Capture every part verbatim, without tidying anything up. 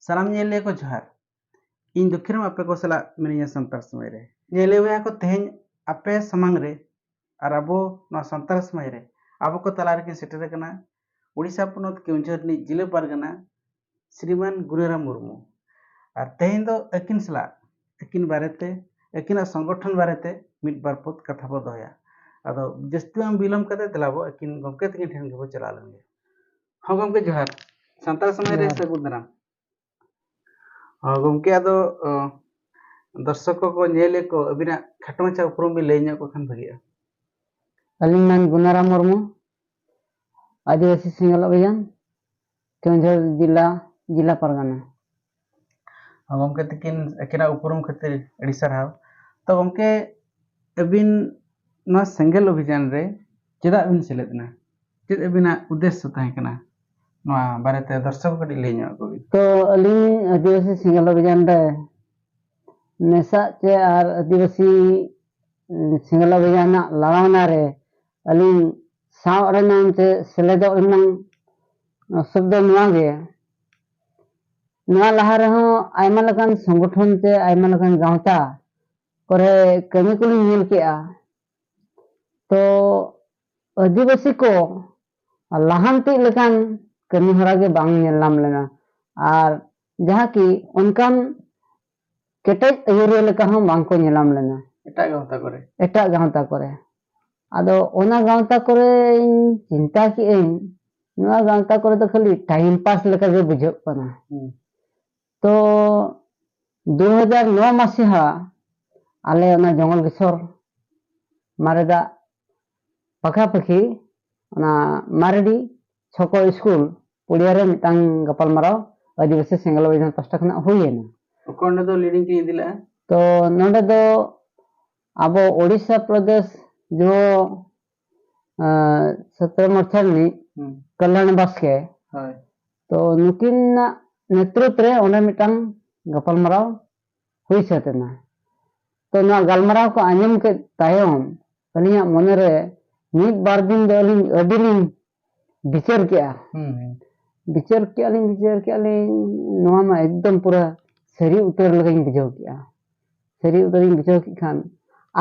ᱥᱟᱱᱟᱢ ᱧᱮᱞᱤᱭᱟᱹ ᱠᱚ ᱡᱚᱦᱟᱨ᱾ ᱤᱧ ᱫᱩᱠᱷᱤᱨᱟᱢ ᱟᱯᱮ ᱠᱚ ᱥᱟᱞᱟᱜ ᱢᱤᱱᱟᱹᱧᱟ ᱥᱟᱱᱛᱟᱲ ᱥᱚᱢᱟᱡᱽ ᱨᱮ᱾ ᱧᱮᱞᱤᱭᱟᱹ ᱵᱚᱭᱦᱟ ᱠᱚ, ᱛᱮᱦᱮᱧ ᱟᱯᱮ ᱥᱟᱢᱟᱝ ᱨᱮ ᱟᱨ ᱟᱵᱚ ᱱᱚᱣᱟ ᱥᱟᱱᱛᱟᱲ ᱥᱚᱢᱟᱡᱽ ᱨᱮ ᱟᱵᱚ ᱠᱚ ᱛᱟᱞᱟ ᱨᱮᱠᱤᱱ ᱥᱮᱴᱮᱨ ᱟᱠᱟᱱᱟ ᱩᱲᱤᱥᱥᱟ ᱯᱚᱱᱚᱛ ᱠᱮᱣᱚᱱᱡᱷᱚᱨ ᱨᱤᱱᱤᱡ ᱡᱤᱞᱟᱹ ᱯᱟᱨᱜᱟᱱᱟ ᱥᱨᱤᱢᱟᱱ ᱜᱩᱱᱟᱨᱟᱢ ᱢᱩᱨᱢᱩ᱾ ᱟᱨ ᱛᱮᱦᱮᱧ ᱫᱚ ᱟᱹᱠᱤᱱ ᱥᱟᱞᱟᱜ, ᱟᱹᱠᱤᱱ ᱵᱟᱨᱮᱛᱮ, ᱟᱹᱠᱤᱱᱟᱜ ᱥᱚᱝᱜᱚᱴᱷᱚᱱ ᱵᱟᱨᱮᱛᱮ ᱢᱤᱫ ᱵᱟᱨ ᱯᱚᱫ ᱠᱟᱛᱷᱟ ᱵᱚ ᱫᱚᱦᱚᱭᱟ᱾ ᱟᱫᱚ ᱡᱟᱹᱥᱛᱤ ᱵᱟᱝ ᱵᱤᱞᱚᱢ ᱠᱟᱛᱮ ᱫᱮᱞᱟ ᱵᱚ ᱟᱹᱠᱤᱱ ᱜᱚᱢᱠᱮ ᱛᱟᱹᱠᱤᱱ ᱴᱷᱮᱱ ᱜᱮᱵᱚ ᱪᱟᱞᱟᱣ ᱞᱮᱱ ᱜᱮ᱾ ᱦᱚᱸ ᱜᱚᱢᱠᱮ ᱡᱚᱦᱟᱨ, ᱥᱟᱱᱛᱟᱲ ᱥᱚᱢᱟᱡᱽ ᱨᱮ ᱡᱚᱦᱟᱨ᱾ ᱥᱟᱹᱜᱩᱱ ᱫᱟᱨᱟᱢ᱾ ᱦᱚᱸ ᱜᱚᱢᱠᱮ, ᱟᱫᱚ ᱚ, ᱫᱚᱨᱥᱚᱠ ᱠᱚ ᱧᱮᱞᱮᱫ ᱠᱚ ᱟᱹᱵᱤᱱᱟᱜ ᱠᱷᱟᱴᱚ ᱢᱟᱪᱷᱟ ᱩᱯᱨᱩᱢ ᱵᱤᱱ ᱞᱟᱹᱭ ᱧᱚᱜ ᱠᱚ ᱠᱷᱟᱱ ᱵᱷᱟᱹᱜᱤᱜᱼᱟ᱾ ᱟᱹᱞᱤᱧ ᱢᱮᱱ ᱜᱩᱱᱟᱨᱟᱢ ᱢᱩᱨᱢᱩ, ᱟᱹᱫᱤᱵᱟᱹᱥᱤ ᱥᱮᱸᱜᱮᱞ ᱚᱵᱷᱤᱡᱟᱱ, ᱠᱮᱣᱚᱱᱡᱷᱚᱨ ᱡᱮᱞᱟ, ᱡᱮᱞᱟ ᱯᱟᱨᱜᱟᱱᱟ᱾ ᱦᱚᱸ ᱜᱚᱢᱠᱮ ᱛᱟᱹᱠᱤᱱ ᱟᱹᱠᱤᱱᱟᱜ ᱩᱯᱨᱩᱢ ᱠᱷᱟᱹᱛᱤᱨ ᱟᱹᱰᱤ ᱥᱟᱨᱦᱟᱣ᱾ ᱛᱚ ᱜᱚᱢᱠᱮ, ᱟᱹᱵᱤᱱ ᱱᱚᱣᱟ ᱥᱮᱸᱜᱮᱞ ᱚᱵᱷᱤᱡᱟᱱ ᱨᱮ ᱪᱮᱫᱟᱜ ᱵᱤᱱ ᱥᱮᱞᱮᱫ ᱮᱱᱟ? ᱪᱮᱫ ᱟᱹᱵᱤᱱᱟᱜ ᱩᱫᱽᱫᱮᱥᱥᱚ ᱛᱟᱦᱮᱸ ᱠᱟᱱᱟ? ᱱᱚᱣᱟ ᱵᱟᱨᱮᱛᱮ ᱫᱚᱨᱥᱚᱠ ᱠᱚ ᱠᱟᱹᱴᱤᱡ ᱞᱟᱹᱭ ᱧᱚᱜ ᱟᱠᱚ ᱵᱤᱱ᱾ ᱛᱚ ᱟᱹᱞᱤᱧ ᱟᱹᱫᱤᱵᱟᱹᱥᱤ ᱥᱮᱸᱜᱮᱞ ᱚᱵᱷᱤᱡᱟᱱ ᱨᱮ ᱢᱮᱥᱟᱜ ᱪᱮ ᱟᱨ ᱟᱹᱫᱤᱵᱟᱹᱥᱤ, ᱩᱸ, ᱥᱮᱸᱜᱮᱞ ᱚᱵᱷᱤᱡᱟᱱ ᱨᱮᱱᱟᱜ ᱞᱟᱲᱟᱣᱱᱟ ᱨᱮ ᱟᱹᱞᱤᱧ ᱥᱟᱶ ᱨᱮᱱᱟᱜ ᱪᱮ ᱥᱮᱞᱮᱫᱚᱜ ᱨᱮᱱᱟᱜ ᱥᱚᱵᱫᱚ ᱱᱚᱣᱟ ᱜᱮ, ᱱᱚᱣᱟ ᱞᱟᱦᱟ ᱨᱮᱦᱚᱸ ᱟᱭᱢᱟ ᱞᱮᱠᱟᱱ ᱥᱚᱝᱜᱚᱴᱷᱚᱱ ᱪᱮ ᱟᱭᱢᱟ ᱞᱮᱠᱟᱱ ᱜᱟᱶᱛᱟ ᱠᱚᱨᱮ ᱠᱟᱹᱢᱤ ᱠᱚᱞᱤᱧ ᱧᱮᱞ ᱠᱮᱜᱼᱟ᱾ ᱛᱚ ᱟᱹᱫᱤᱵᱟᱹᱥᱤ ᱠᱚ ᱞᱟᱦᱟᱱᱛᱤ ᱞᱮᱠᱟᱱ ᱠᱟᱹᱢᱤ ᱦᱚᱨᱟ ᱜᱮ ᱵᱟᱝ ᱧᱮᱞ ᱧᱟᱢ ᱞᱮᱱᱟ᱾ ᱟᱨ ᱡᱟᱦᱟᱸ ᱠᱤ ᱚᱱᱠᱟᱱ ᱠᱮᱴᱮᱡ ᱟᱹᱭᱩᱨᱤᱭᱟᱹ ᱞᱮᱠᱟ ᱦᱚᱸ ᱵᱟᱝ ᱠᱚ ᱧᱮᱞ ᱧᱟᱢ ᱞᱮᱱᱟ᱾ ᱮᱴᱟᱜ ᱜᱟᱶᱛᱟ ᱠᱚᱨᱮ? ᱮᱴᱟᱜ ᱜᱟᱶᱛᱟ ᱠᱚᱨᱮ᱾ ᱟᱫᱚ ᱚᱱᱟ ᱜᱟᱶᱛᱟ ᱠᱚᱨᱮ ᱤᱧ ᱪᱤᱱᱛᱟ ᱠᱮᱜᱼᱟᱹᱧ, ᱱᱚᱣᱟ ᱜᱟᱶᱛᱟ ᱠᱚᱨᱮ ᱫᱚ ᱠᱷᱟᱹᱞᱤ time pass ᱞᱮᱠᱟ ᱜᱮ ᱵᱩᱡᱷᱟᱹᱜ ᱠᱟᱱᱟ᱾ ᱦᱩᱸ᱾ ᱛᱚ ᱫᱩ ᱦᱟᱡᱟᱨ ᱱᱚ ᱢᱟᱥᱤᱦᱟ ᱟᱞᱮ ᱚᱱᱟ ᱡᱚᱝᱜᱚᱞ ᱠᱤᱥᱳᱨ ᱢᱟᱨᱮ ᱫᱟᱜ ᱯᱟᱠᱷᱟᱯᱟᱠᱷᱤ ᱚᱱᱟ ᱢᱟᱨᱮᱰᱤ ᱪᱷᱚᱠᱚ ᱥᱠᱩᱞ ᱯᱚᱲᱤᱭᱟ ᱨᱮ ᱢᱤᱫᱴᱟᱝ ᱜᱟᱯᱟᱞᱢᱟᱨᱟᱣ ᱟᱹᱫᱤᱵᱟᱹᱥᱤ ᱥᱮᱸᱜᱮᱞ ᱚᱵᱷᱤᱡᱟᱱ ᱯᱟᱥᱴᱟ ᱠᱷᱚᱱᱟᱜ ᱦᱩᱭ ᱮᱱᱟ᱾ ᱚᱠᱚᱭ ᱚᱸᱰᱮ ᱫᱚ leading ᱠᱤᱱ ᱤᱫᱤ ᱞᱮᱜᱼᱟ? ᱛᱚ ᱱᱚᱰᱮ ᱫᱚ ᱟᱵᱚ ᱳᱰᱤᱥᱟ ᱯᱨᱚᱫᱮᱥ ᱡᱚ, ᱟᱸ, ᱥᱚᱛᱨᱚ ᱢᱳᱨᱪᱟ ᱨᱤᱱᱤᱡ ᱦᱩᱸ᱾ ᱠᱚᱞᱭᱟᱬ ᱵᱟᱥᱠᱮ᱾ ᱦᱳᱭ᱾ ᱛᱚ ᱱᱩᱠᱤᱱᱟᱜ ᱱᱮᱛᱨᱤᱛᱵ ᱨᱮ ᱚᱸᱰᱮ ᱢᱤᱫᱴᱟᱝ ᱜᱟᱯᱟᱞᱢᱟᱨᱟᱣ ᱦᱩᱭ ᱥᱟᱹᱛ ᱮᱱᱟ᱾ ᱛᱚ ᱱᱚᱣᱟ ᱜᱟᱞᱢᱟᱨᱟᱣ ᱠᱚ ᱟᱸᱡᱚᱢ ᱠᱮᱫ ᱛᱟᱭᱚᱢ ᱟᱹᱞᱤᱧᱟᱜ ᱢᱚᱱᱮᱨᱮ ᱢᱤᱫ ᱵᱟᱨ ᱫᱤᱱ ᱫᱚ ᱟᱹᱞᱤᱧ ᱟᱹᱰᱤ ᱞᱤᱧ ᱵᱤᱪᱟᱹᱨ ᱠᱮᱜᱼᱟ᱾ ᱦᱩᱸ, ᱦᱩᱸ᱾ ᱵᱤᱪᱟᱹᱨ ᱠᱮᱜᱼᱟ ᱞᱤᱧ, ᱵᱤᱪᱟᱹᱨ ᱠᱮᱜᱼᱟ ᱞᱤᱧ, ᱱᱚᱣᱟ ᱢᱟ ᱮᱠᱫᱚᱢ ᱯᱩᱨᱟᱹ ᱥᱟᱹᱨᱤ ᱩᱛᱟᱹᱨ ᱞᱮᱠᱟᱧ ᱵᱩᱡᱷᱟᱹᱣ ᱠᱮᱜᱼᱟ᱾ ᱥᱟᱹᱨᱤ ᱩᱛᱟᱹᱨᱤᱧ ᱵᱩᱡᱷᱟᱹᱣ ᱠᱮᱫ ᱠᱷᱟᱱ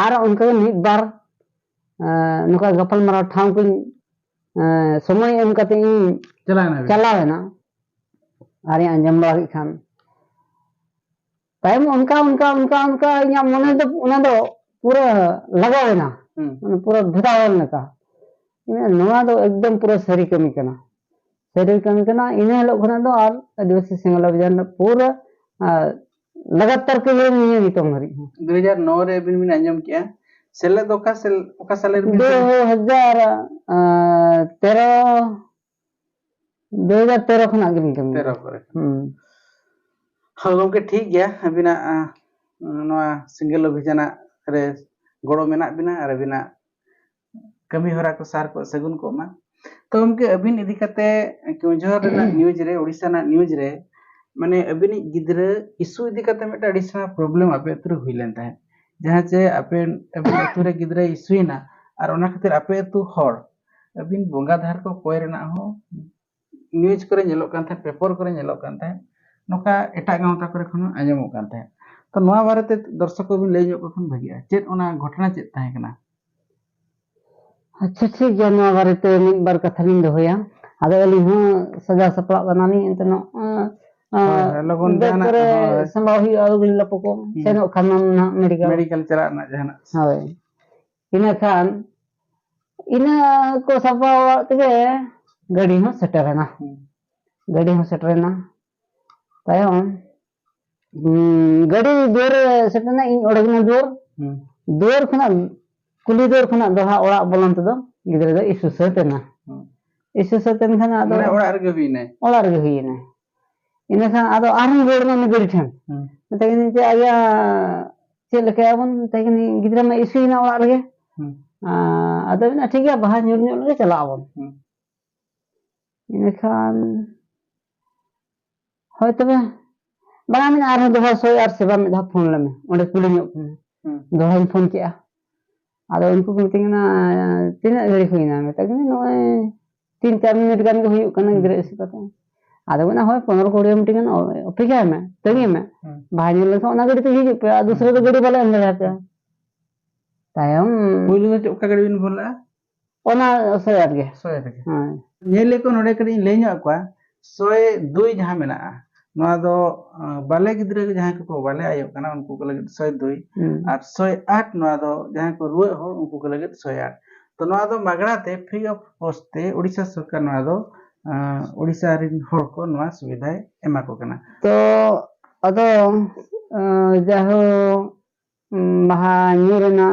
ᱟᱨ ᱚᱱᱠᱟᱜᱮ ᱢᱤᱫ ᱵᱟᱨ, ᱮᱸ, ᱱᱚᱝᱠᱟ ᱜᱟᱯᱟᱞᱢᱟᱨᱟᱣ ᱴᱷᱟᱶ ᱠᱚᱧ, ᱮᱸ, ᱥᱚᱢᱚᱭ ᱮᱢ ᱠᱟᱛᱮ ᱤᱧ ᱪᱟᱞᱟᱣᱮᱱᱟ ᱵᱤᱱ? ᱪᱟᱞᱟᱣᱮᱱᱟ᱾ ᱟᱨᱤᱧ ᱟᱸᱡᱚᱢ ᱵᱟᱲᱟ ᱠᱮᱫ ᱠᱷᱟᱱ ᱛᱟᱭᱚᱢ ᱚᱱᱠᱟ, ᱚᱱᱠᱟ, ᱚᱱᱠᱟ, ᱚᱱᱠᱟ ᱤᱧᱟᱹᱜ ᱢᱚᱱᱮ ᱫᱚ ᱚᱱᱟ ᱫᱚ ᱯᱩᱨᱟᱹ ᱞᱟᱜᱟᱣ ᱮᱱᱟ᱾ ᱦᱩᱸ᱾ ᱢᱟᱱᱮ ᱯᱩᱨᱟᱹ ᱵᱷᱮᱫᱟᱣ ᱮᱱ ᱞᱮᱠᱟ᱾ ᱤᱧ ᱢᱮᱱᱟ, ᱱᱚᱣᱟ ᱫᱚ ᱮᱠᱫᱚᱢ ᱯᱩᱨᱟᱹ ᱥᱟᱹᱨᱤ ᱠᱟᱹᱢᱤ ᱠᱟᱱᱟ᱾ ᱥᱟᱹᱨᱤ ᱠᱟᱹᱢᱤ ᱠᱟᱱᱟ᱾ ᱤᱱᱟᱹ ᱦᱤᱞᱳᱜ ᱠᱷᱚᱱᱟᱜ ᱫᱚ ᱟᱨ ᱟᱹᱫᱤᱵᱟᱹᱥᱤ ᱥᱮᱸᱜᱮᱞ ᱚᱵᱷᱤᱡᱟᱱ ᱫᱚ ᱯᱩᱨᱟᱹ, ᱟᱨ ᱞᱟᱜᱟᱛᱟᱨ ᱠᱟᱹᱢᱤ ᱱᱤᱭᱟᱹ ᱱᱤᱛᱚᱝ ᱫᱷᱟᱹᱨᱤᱡ ᱦᱚᱸ᱾ ᱫᱩ ᱦᱟᱡᱟᱨ ᱱᱚ ᱨᱮ ᱟᱹᱵᱤᱱ ᱵᱤᱱ ᱟᱸᱡᱚᱢ ᱠᱮᱜᱼᱟ, ᱥᱮᱞᱮᱫ ᱚᱠᱟ ᱥᱮᱞ-, ᱚᱠᱟ ᱥᱟᱞᱮ ᱨᱮᱵᱤᱱ ᱫᱩ ᱦᱟᱡᱟᱨ, ᱟᱸ, ᱛᱮᱨᱚ, ᱫᱩ ᱦᱟᱡᱟᱨ ᱛᱮᱨᱚ ᱠᱷᱚᱱᱟᱜ ᱜᱮᱞᱤᱧ ᱠᱟᱹᱢᱤ ᱛᱮᱨᱚ ᱠᱟᱱᱟ᱾ ᱠᱚᱨᱮ᱾ ᱦᱩᱸ᱾ ᱦᱚᱸ, ᱜᱚᱢᱠᱮ, ᱴᱷᱤᱠ ᱜᱮᱭᱟ᱾ ᱟᱹᱵᱤᱱᱟᱜ, ᱟᱸ, ᱱᱚᱣᱟ ᱥᱮᱸᱜᱮᱞ ᱚᱵᱷᱤᱡᱟᱱᱟᱜ ᱨᱮ ᱜᱚᱲᱚ ᱢᱮᱱᱟᱜ ᱵᱤᱱᱟ ᱟᱨ ᱟᱹᱵᱤᱱᱟᱜ ᱠᱟᱹᱢᱤ ᱦᱚᱨᱟ ᱠᱚ ᱥᱟᱨ ᱠᱚᱜ, ᱥᱟᱹᱜᱩᱱ ᱠᱚᱜ ᱢᱟ᱾ ᱛᱚ, ᱜᱚᱢᱠᱮ, ᱟᱹᱵᱤᱱ ᱤᱫᱤ ᱠᱟᱛᱮ ᱠᱮᱣᱡᱷᱚᱨ ᱨᱮᱱᱟᱜ news ᱨᱮ, ᱳᱰᱤᱥᱟ ᱨᱮᱱᱟᱜ news ᱨᱮ, ᱢᱟᱱᱮ, ᱟᱹᱵᱤᱱᱤᱡ ᱜᱤᱫᱽᱨᱟᱹ issue ᱤᱫᱤ ᱠᱟᱛᱮ ᱢᱤᱫᱴᱟᱝ ᱟᱹᱰᱤ ᱥᱮᱬᱟ problem ᱟᱯᱮ ᱟᱹᱛᱩ ᱨᱮ ᱦᱩᱭ ᱞᱮᱱ ᱛᱟᱦᱮᱸᱫ, ᱡᱟᱦᱟᱸ ᱪᱮ ᱟᱯᱮ, ᱟᱹᱵᱤᱱ ᱟᱹᱛᱩ ᱨᱮ ᱜᱤᱫᱽᱨᱟᱹᱭ issue ᱮᱱᱟ ᱟᱨ ᱚᱱᱟ ᱠᱷᱟᱹᱛᱤᱨ ᱟᱯᱮ ᱟᱹᱛᱩ ᱦᱚᱲ ᱟᱹᱵᱤᱱ ᱵᱚᱸᱜᱟ ᱫᱷᱟᱨ ᱠᱚ ᱠᱚᱭ ᱨᱮᱱᱟᱜ ᱦᱚᱸ news ᱠᱚᱨᱮ ᱧᱮᱞᱚᱜ ᱠᱟᱱ ᱛᱟᱦᱮᱸᱫ, paper ᱠᱚᱨᱮ ᱧᱮᱞᱚᱜ ᱠᱟᱱ ᱛᱟᱦᱮᱸᱫ, ᱱᱚᱝᱠᱟ ᱮᱴᱟᱜ ᱜᱟᱶᱛᱟ ᱠᱚᱨᱮ ᱠᱷᱚᱱ ᱦᱚᱸ ᱟᱸᱡᱚᱢᱚᱜ ᱠᱟᱱ ᱛᱟᱦᱮᱸᱫ᱾ ᱛᱚ, ᱱᱚᱣᱟ ᱵᱟᱨᱮᱛᱮ ᱫᱚᱨᱥᱚᱠ ᱠᱚᱵᱤᱱ ᱞᱟᱹᱭ ᱧᱚᱜ ᱠᱚ ᱠᱷᱟᱱ ᱵᱷᱟᱹᱜᱤᱜᱼᱟ, ᱪᱮᱫ ᱚᱱᱟ ᱜᱷᱚᱴᱚᱱᱟ ᱪᱮᱫ ᱛᱟᱦᱮᱸ ᱠᱟᱱᱟ? ᱟᱪᱪᱷᱟ, ᱴᱷᱤᱠ ᱜᱮᱭᱟ, ᱱᱚᱣᱟ ᱵᱟᱨᱮᱛᱮ ᱢᱤᱫ ᱵᱟᱨ ᱠᱟᱛᱷᱟ ᱞᱤᱧ ᱫᱚᱦᱚᱭᱟ᱾ ᱟᱫᱚ ᱟᱹᱞᱤᱧ ᱦᱚᱸ ᱥᱟᱡᱟᱣ ᱥᱟᱯᱲᱟᱣ ᱠᱟᱱᱟᱞᱤᱧ, ᱮᱱᱛᱮ ᱱᱚᱜ-, ᱟᱸ, ᱦᱳᱭ, ᱦᱳᱭ, ᱞᱚᱜᱚᱱ ᱵᱮᱜᱽ ᱡᱟᱦᱟᱱᱟᱜ, ᱠᱚᱨᱮ ᱦᱳᱭ᱾ ᱥᱟᱢᱵᱟᱣ ᱦᱩᱭᱩᱜᱼᱟ, ᱟᱹᱜᱩ ᱞᱟᱯᱚ ᱠᱚ, ᱦᱩᱸ᱾ ᱥᱮᱱᱚᱜ ᱠᱷᱟᱱ ᱢᱟ ᱱᱟᱦᱟᱜ medical᱾ Medical ᱪᱟᱞᱟᱜ ᱨᱮᱱᱟᱜ ᱡᱟᱦᱟᱱᱟᱜ᱾ ᱦᱳᱭ, ᱤᱱᱟᱹ ᱠᱷᱟᱱ ᱤᱱᱟᱹ ᱠᱚ ᱥᱟᱯᱲᱟᱣ ᱵᱟᱲᱟ ᱛᱮᱜᱮ ᱜᱟᱹᱰᱤ ᱦᱚᱸ ᱥᱮᱴᱮᱨᱮᱱᱟ᱾ ᱦᱩᱸ᱾ ᱜᱟᱹᱰᱤ ᱦᱚᱸ ᱥᱮᱴᱮᱨᱮᱱᱟ᱾ ᱛᱟᱭᱚᱢ, ᱦᱩᱸ, ᱜᱟᱹᱰᱤ ᱫᱩᱣᱟᱹᱨ ᱨᱮ ᱥᱮᱴᱮᱨᱮᱱᱟ, ᱤᱧ ᱚᱰᱚᱠ ᱮᱱᱟ ᱫᱩᱣᱟᱹᱨ᱾ ᱦᱩᱸ᱾ ᱫᱩᱣᱟᱹᱨ ᱠᱷᱚᱱᱟᱜ, ᱠᱩᱞᱦᱤ ᱫᱩᱣᱟᱹᱨ ᱠᱷᱚᱱᱟᱜ ᱫᱚᱲᱦᱟ ᱚᱲᱟᱜ ᱵᱚᱞᱚᱱ ᱛᱮᱫᱚ ᱜᱤᱫᱽᱨᱟᱹ ᱫᱚ issue ᱥᱟᱹᱛ ᱮᱱᱟ᱾ ᱦᱩᱸ᱾ Issue ᱥᱟᱹᱛ ᱮᱱ ᱠᱷᱟᱱ ᱟᱫᱚ ᱢᱟᱱᱮ ᱚᱲᱟᱜ ᱨᱮᱜᱮ ᱦᱩᱭᱱᱟᱭ? ᱚᱲᱟᱜ ᱨᱮᱜᱮ ᱦᱩᱭᱱᱟᱭ᱾ ᱤᱱᱟᱹ ᱠᱷᱟᱱ ᱟᱫᱚ ᱟᱨᱦᱚᱸ ᱨᱩᱣᱟᱹᱲ ᱮᱱᱟ ᱩᱱᱤ ᱜᱟᱹᱰᱤ ᱴᱷᱮᱱ᱾ ᱦᱩᱸ᱾ ᱢᱮᱛᱟᱭ ᱠᱟᱹᱱᱟᱹᱧ ᱡᱮ, "ᱟᱭᱟ, ᱪᱮᱫ ᱞᱮᱠᱟᱭᱟᱵᱚᱱ?" ᱢᱮᱛᱟᱭ ᱠᱟᱹᱱᱟᱹᱧ, "ᱜᱤᱫᱽᱨᱟᱹ ᱢᱟ issue ᱮᱱᱟ ᱚᱲᱟᱜ ᱨᱮᱜᱮ᱾ ᱦᱩᱸ᱾ ᱟᱸ, ᱟᱫᱚ ᱢᱮᱱᱟ, ᱴᱷᱤᱠ ᱜᱮᱭᱟ, ᱵᱟᱦᱟ ᱧᱩᱨ ᱧᱚᱜ ᱞᱮᱜᱮ ᱪᱟᱞᱟᱜ ᱟᱵᱚᱱ᱾" ᱦᱩᱸ᱾ ᱤᱱᱟᱹ ᱠᱷᱟᱱ ᱦᱳᱭ ᱛᱚᱵᱮ, ᱵᱟᱝᱟ, ᱢᱮᱱᱟ ᱟᱨᱦᱚᱸ ᱫᱚᱦᱲᱟ ᱥᱚᱭ ᱟᱨ ᱥᱮᱵᱟ ᱢᱤᱫ ᱫᱷᱟᱣ ᱯᱷᱳᱱ ᱞᱮᱢᱮ, ᱚᱸᱰᱮ ᱠᱩᱞᱤ ᱧᱚᱜ ᱠᱚᱢᱮ᱾ ᱦᱩᱸ᱾ ᱫᱚᱦᱲᱟᱧ ᱯᱷᱳᱱ ᱠᱮᱜᱼᱟ᱾ ᱟᱫᱚ ᱩᱱᱠᱩ ᱠᱚ ᱢᱤᱛᱟᱹᱧ ᱠᱟᱱᱟ, "ᱛᱤᱱᱟᱹᱜ ᱜᱷᱟᱹᱲᱤ ᱦᱩᱭᱱᱟ?" ᱢᱮᱛᱟ ᱠᱚ ᱠᱟᱹᱱᱟᱹᱧ, "ᱱᱚᱜᱼᱚᱭ ᱛᱤᱱ ᱪᱟᱨ ᱢᱤᱱᱤᱴ ᱜᱟᱱ ᱜᱮ ᱦᱩᱭᱩᱜ ᱠᱟᱱᱟ ᱦᱩᱸ᱾ ᱜᱤᱫᱽᱨᱟᱹ ᱤᱥᱩ ᱠᱟᱛᱮ᱾ ᱟᱫᱚ ᱢᱮᱱᱟ, "ᱦᱳᱭ, ᱯᱚᱱᱨᱚ ᱠᱩᱲᱤ ᱢᱤᱱᱤᱴ ᱜᱟᱱ ᱚ-, ᱚᱯᱮᱠᱷᱟᱭ ᱢᱮ, ᱛᱟᱺᱜᱤ ᱢᱮ᱾ ᱦᱩᱸ᱾ ᱵᱟᱭ ᱧᱮᱞ ᱞᱮᱠᱷᱟᱱ ᱚᱱᱟ ᱜᱷᱟᱹᱲᱤ ᱛᱮ ᱦᱤᱡᱩᱜ ᱯᱮ, ᱟᱨ ᱫᱩᱥᱨᱟᱹ ᱫᱚ ᱦᱩᱸ᱾ ᱜᱟᱹᱰᱤ ᱵᱟᱞᱮ ᱮᱢ ᱫᱟᱲᱮᱭᱟᱯᱮᱭᱟ᱾" ᱛᱟᱭᱚᱢ ᱯᱩᱭᱞᱩ ᱫᱚ ᱪᱮᱫ, ᱚᱠᱟ ᱜᱟᱹᱰᱤ ᱵᱤᱱ ᱯᱷᱳᱱ ᱞᱮᱫᱼᱟ? ᱚᱱᱟ ᱥᱚᱭ ᱟᱴ ᱜᱮ᱾ ᱥᱚᱭ ᱟᱴ ᱜᱮ᱾ ᱦᱳᱭ᱾ ᱧᱮᱞ ᱞᱮᱠᱚ ᱱᱚᱰᱮ ᱠᱟᱹᱴᱤᱡ ᱤᱧ ᱞᱟᱹᱭ ᱧᱚᱜ ᱟᱠᱚᱣᱟ, ᱥᱚᱭ ᱫᱩᱭ ᱡᱟᱦᱟᱸ ᱢᱮᱱᱟᱜᱼᱟ, ᱱᱚᱣᱟ ᱫᱚ, ᱟᱸ, ᱵᱟᱞᱮ ᱜᱤᱫᱽᱨᱟᱹ ᱡᱟᱦᱟᱸᱭ ᱠᱚᱠᱚ ᱵᱟᱞᱮ ᱟᱭᱳᱜ ᱠᱟᱱᱟ, ᱩᱱᱠᱩ ᱠᱚ ᱞᱟᱹᱜᱤᱫ ᱥᱚᱭ ᱫᱩᱭ, ᱦᱩᱸ᱾ ᱟᱨ ᱥᱚᱭ ᱟᱴ ᱱᱚᱣᱟ ᱫᱚ ᱡᱟᱦᱟᱸᱭ ᱠᱚ ᱨᱩᱣᱟᱹᱜ ᱦᱚᱲ, ᱩᱱᱠᱩ ᱠᱚ ᱞᱟᱹᱜᱤᱫ ᱥᱚᱭ ᱟᱴ᱾ ᱛᱚ ᱱᱚᱣᱟ ᱫᱚ ᱢᱟᱜᱽᱱᱟ ᱛᱮ, free of cost ᱛᱮ ᱳᱰᱤᱥᱟ ᱥᱚᱨᱠᱟᱨ ᱱᱚᱣᱟ ᱫᱚ, ᱟᱸ, ᱳᱰᱤᱥᱟ ᱨᱤᱱ ᱦᱚᱲ ᱠᱚ ᱱᱚᱣᱟ ᱥᱩᱵᱤᱫᱷᱟᱭ ᱮᱢᱟ ᱠᱚ ᱠᱟᱱᱟ᱾ ᱛᱚ ᱟᱫᱚ, ᱟᱸ, ᱡᱟᱭᱦᱳᱠ, ᱩᱸ, ᱵᱟᱦᱟ ᱧᱩᱨ ᱮᱱᱟ᱾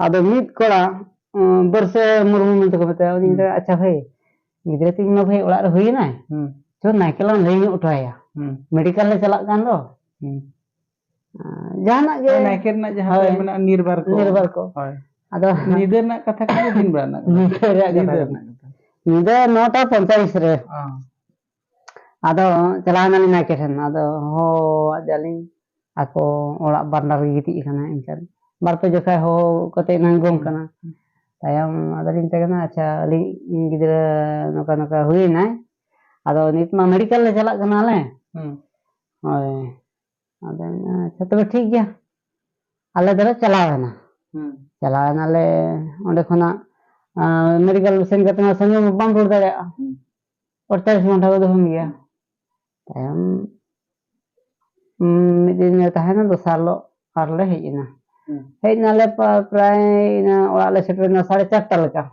ᱟᱫᱚ ᱢᱤᱫ ᱠᱚᱲᱟ, ᱩᱸ, ᱵᱟᱹᱨᱥᱟᱹ ᱢᱩᱨᱢᱩ ᱢᱮᱱᱛᱮ ᱠᱚ ᱢᱮᱛᱟᱭᱟ, ᱩᱱᱤ ᱦᱩᱸ᱾ ᱢᱮᱛᱟᱭᱟ, "ᱟᱪᱪᱷᱟ ᱵᱷᱟᱹᱭ, ᱜᱤᱫᱽᱨᱟᱹ ᱛᱤᱧ ᱢᱟ ᱵᱷᱟᱹᱭ ᱚᱲᱟᱜ ᱨᱮ ᱦᱩᱭ ᱮᱱᱟᱭ, ᱦᱩᱸ᱾ ᱪᱚ ᱱᱟᱭᱠᱮ ᱞᱟᱝ ᱞᱟᱹᱭ ᱧᱚᱜ ᱦᱚᱴᱚ ᱟᱭᱟ, ᱦᱩᱸ᱾ ᱢᱮᱰᱤᱠᱮᱞ ᱞᱮ ᱪᱟᱞᱟᱜ ᱠᱟᱱ ᱫᱚ᱾" ᱦᱩᱸ᱾ ᱟᱸ, ᱡᱟᱦᱟᱱᱟᱜ ᱜᱮ᱾ ᱦᱳᱭ, ᱱᱟᱭᱠᱮ ᱨᱮᱱᱟᱜ ᱡᱟᱦᱟᱸ ᱦᱳᱭ᱾ ᱢᱮᱱᱟᱜᱼᱟ, ᱱᱤᱨᱵᱟᱨ ᱠᱚ᱾ ᱱᱤᱨᱵᱟᱨ ᱠᱚ᱾ ᱦᱳᱭ᱾ ᱟᱫᱚ ᱧᱤᱫᱟᱹ ᱨᱮᱱᱟᱜ ᱠᱟᱛᱷᱟ ᱠᱟᱱᱟ, ᱫᱤᱱ ᱵᱮᱲᱟ ᱨᱮᱱᱟᱜ ᱠᱟᱛᱷᱟ? ᱧᱤᱫᱟᱹ ᱨᱮᱭᱟᱜ ᱠᱟᱛᱷᱟ ᱧᱤᱫᱟᱹ ᱠᱟᱱᱟ᱾ ᱨᱮᱱᱟᱜ ᱠᱟᱛᱷᱟ᱾ ᱧᱤᱫᱟᱹ ᱱᱚᱴᱟ ᱯᱚᱧᱪᱟᱞᱤᱥ ᱨᱮ᱾ ᱚ᱾ ᱟᱫᱚ ᱪᱟᱞᱟᱣ ᱮᱱᱟᱞᱤᱧ ᱱᱟᱭᱠᱮ ᱴᱷᱮᱱ, ᱟᱫᱚ ᱦᱚᱦᱚ ᱟᱫᱮᱭᱟᱞᱤᱧ, ᱟᱠᱚ ᱚᱲᱟᱜ ᱵᱟᱨᱟᱱᱰᱟ ᱨᱮᱜᱮ ᱜᱤᱛᱤᱡ ᱟᱠᱟᱱᱟᱭ᱾ ᱮᱱᱠᱷᱟᱱ ᱵᱟᱨ ᱯᱮ ᱡᱚᱠᱷᱟ ᱦᱚᱦᱚ ᱠᱟᱛᱮ ᱮᱱᱟᱝ ᱜᱚᱝ ᱦᱩᱸ᱾ ᱠᱟᱱᱟ᱾ ᱛᱟᱭᱚᱢ ᱟᱫᱚᱞᱤᱧ ᱢᱮᱛᱟᱭ ᱠᱟᱱᱟ, "ᱟᱪᱪᱷᱟ, ᱟᱹᱞᱤᱧ ᱜᱤᱫᱽᱨᱟᱹ ᱱᱚᱝᱠᱟ ᱱᱚᱝᱠᱟ ᱦᱩᱭᱮᱱᱟᱭ, ᱟᱫᱚ ᱱᱤᱛ ᱢᱟ ᱢᱮᱰᱤᱠᱮᱞ ᱞᱮ ᱪᱟᱞᱟᱜ ᱠᱟᱱᱟᱞᱮ᱾" ᱦᱩᱸ᱾ ᱦᱳᱭ᱾ ᱟᱫᱚ ᱢᱮᱱᱫᱟ, "ᱟᱪᱪᱷᱟ, ᱛᱚᱵᱮ ᱴᱷᱤᱠ ᱜᱮᱭᱟ᱾" ᱟᱞᱮ ᱫᱚᱞᱮ ᱪᱟᱞᱟᱣ ᱮᱱᱟ᱾ ᱦᱩᱸ᱾ ᱪᱟᱞᱟᱣ ᱮᱱᱟᱞᱮ ᱚᱸᱰᱮ ᱠᱷᱚᱱᱟᱜ, ᱟᱸ, ᱢᱮᱰᱤᱠᱮᱞ ᱥᱮᱱ ᱠᱟᱛᱮ ᱢᱟ ᱥᱟᱺᱜᱤᱧ ᱢᱟ ᱵᱟᱢ ᱨᱩᱣᱟᱹᱲ ᱫᱟᱲᱮᱭᱟᱜᱼᱟ᱾ ᱦᱩᱸ᱾ ᱟᱴᱛᱟᱞᱤᱥ ᱜᱷᱚᱱᱴᱟ ᱠᱚ ᱫᱚᱦᱚ ᱢᱮᱭᱟ᱾ ᱦᱩᱸ᱾ ᱛᱟᱭᱚᱢ, ᱩᱸ, ᱢᱤᱫ ᱫᱤᱱ ᱞᱮ ᱛᱟᱦᱮᱸᱱᱟ, ᱫᱚᱥᱟᱨ ᱦᱤᱞᱳᱜ ᱟᱨᱞᱮ ᱦᱮᱡ ᱮᱱᱟ᱾ ᱦᱩᱸ᱾ ᱦᱮᱡ ᱱᱟᱞᱮ ᱯᱟ-, ᱯᱨᱟᱭ ᱤᱱᱟᱹ ᱚᱲᱟᱜ ᱞᱮ ᱥᱮᱴᱮᱨ ᱮᱱᱟ ᱥᱟᱲᱮ ᱪᱟᱨᱴᱟ ᱞᱮᱠᱟ᱾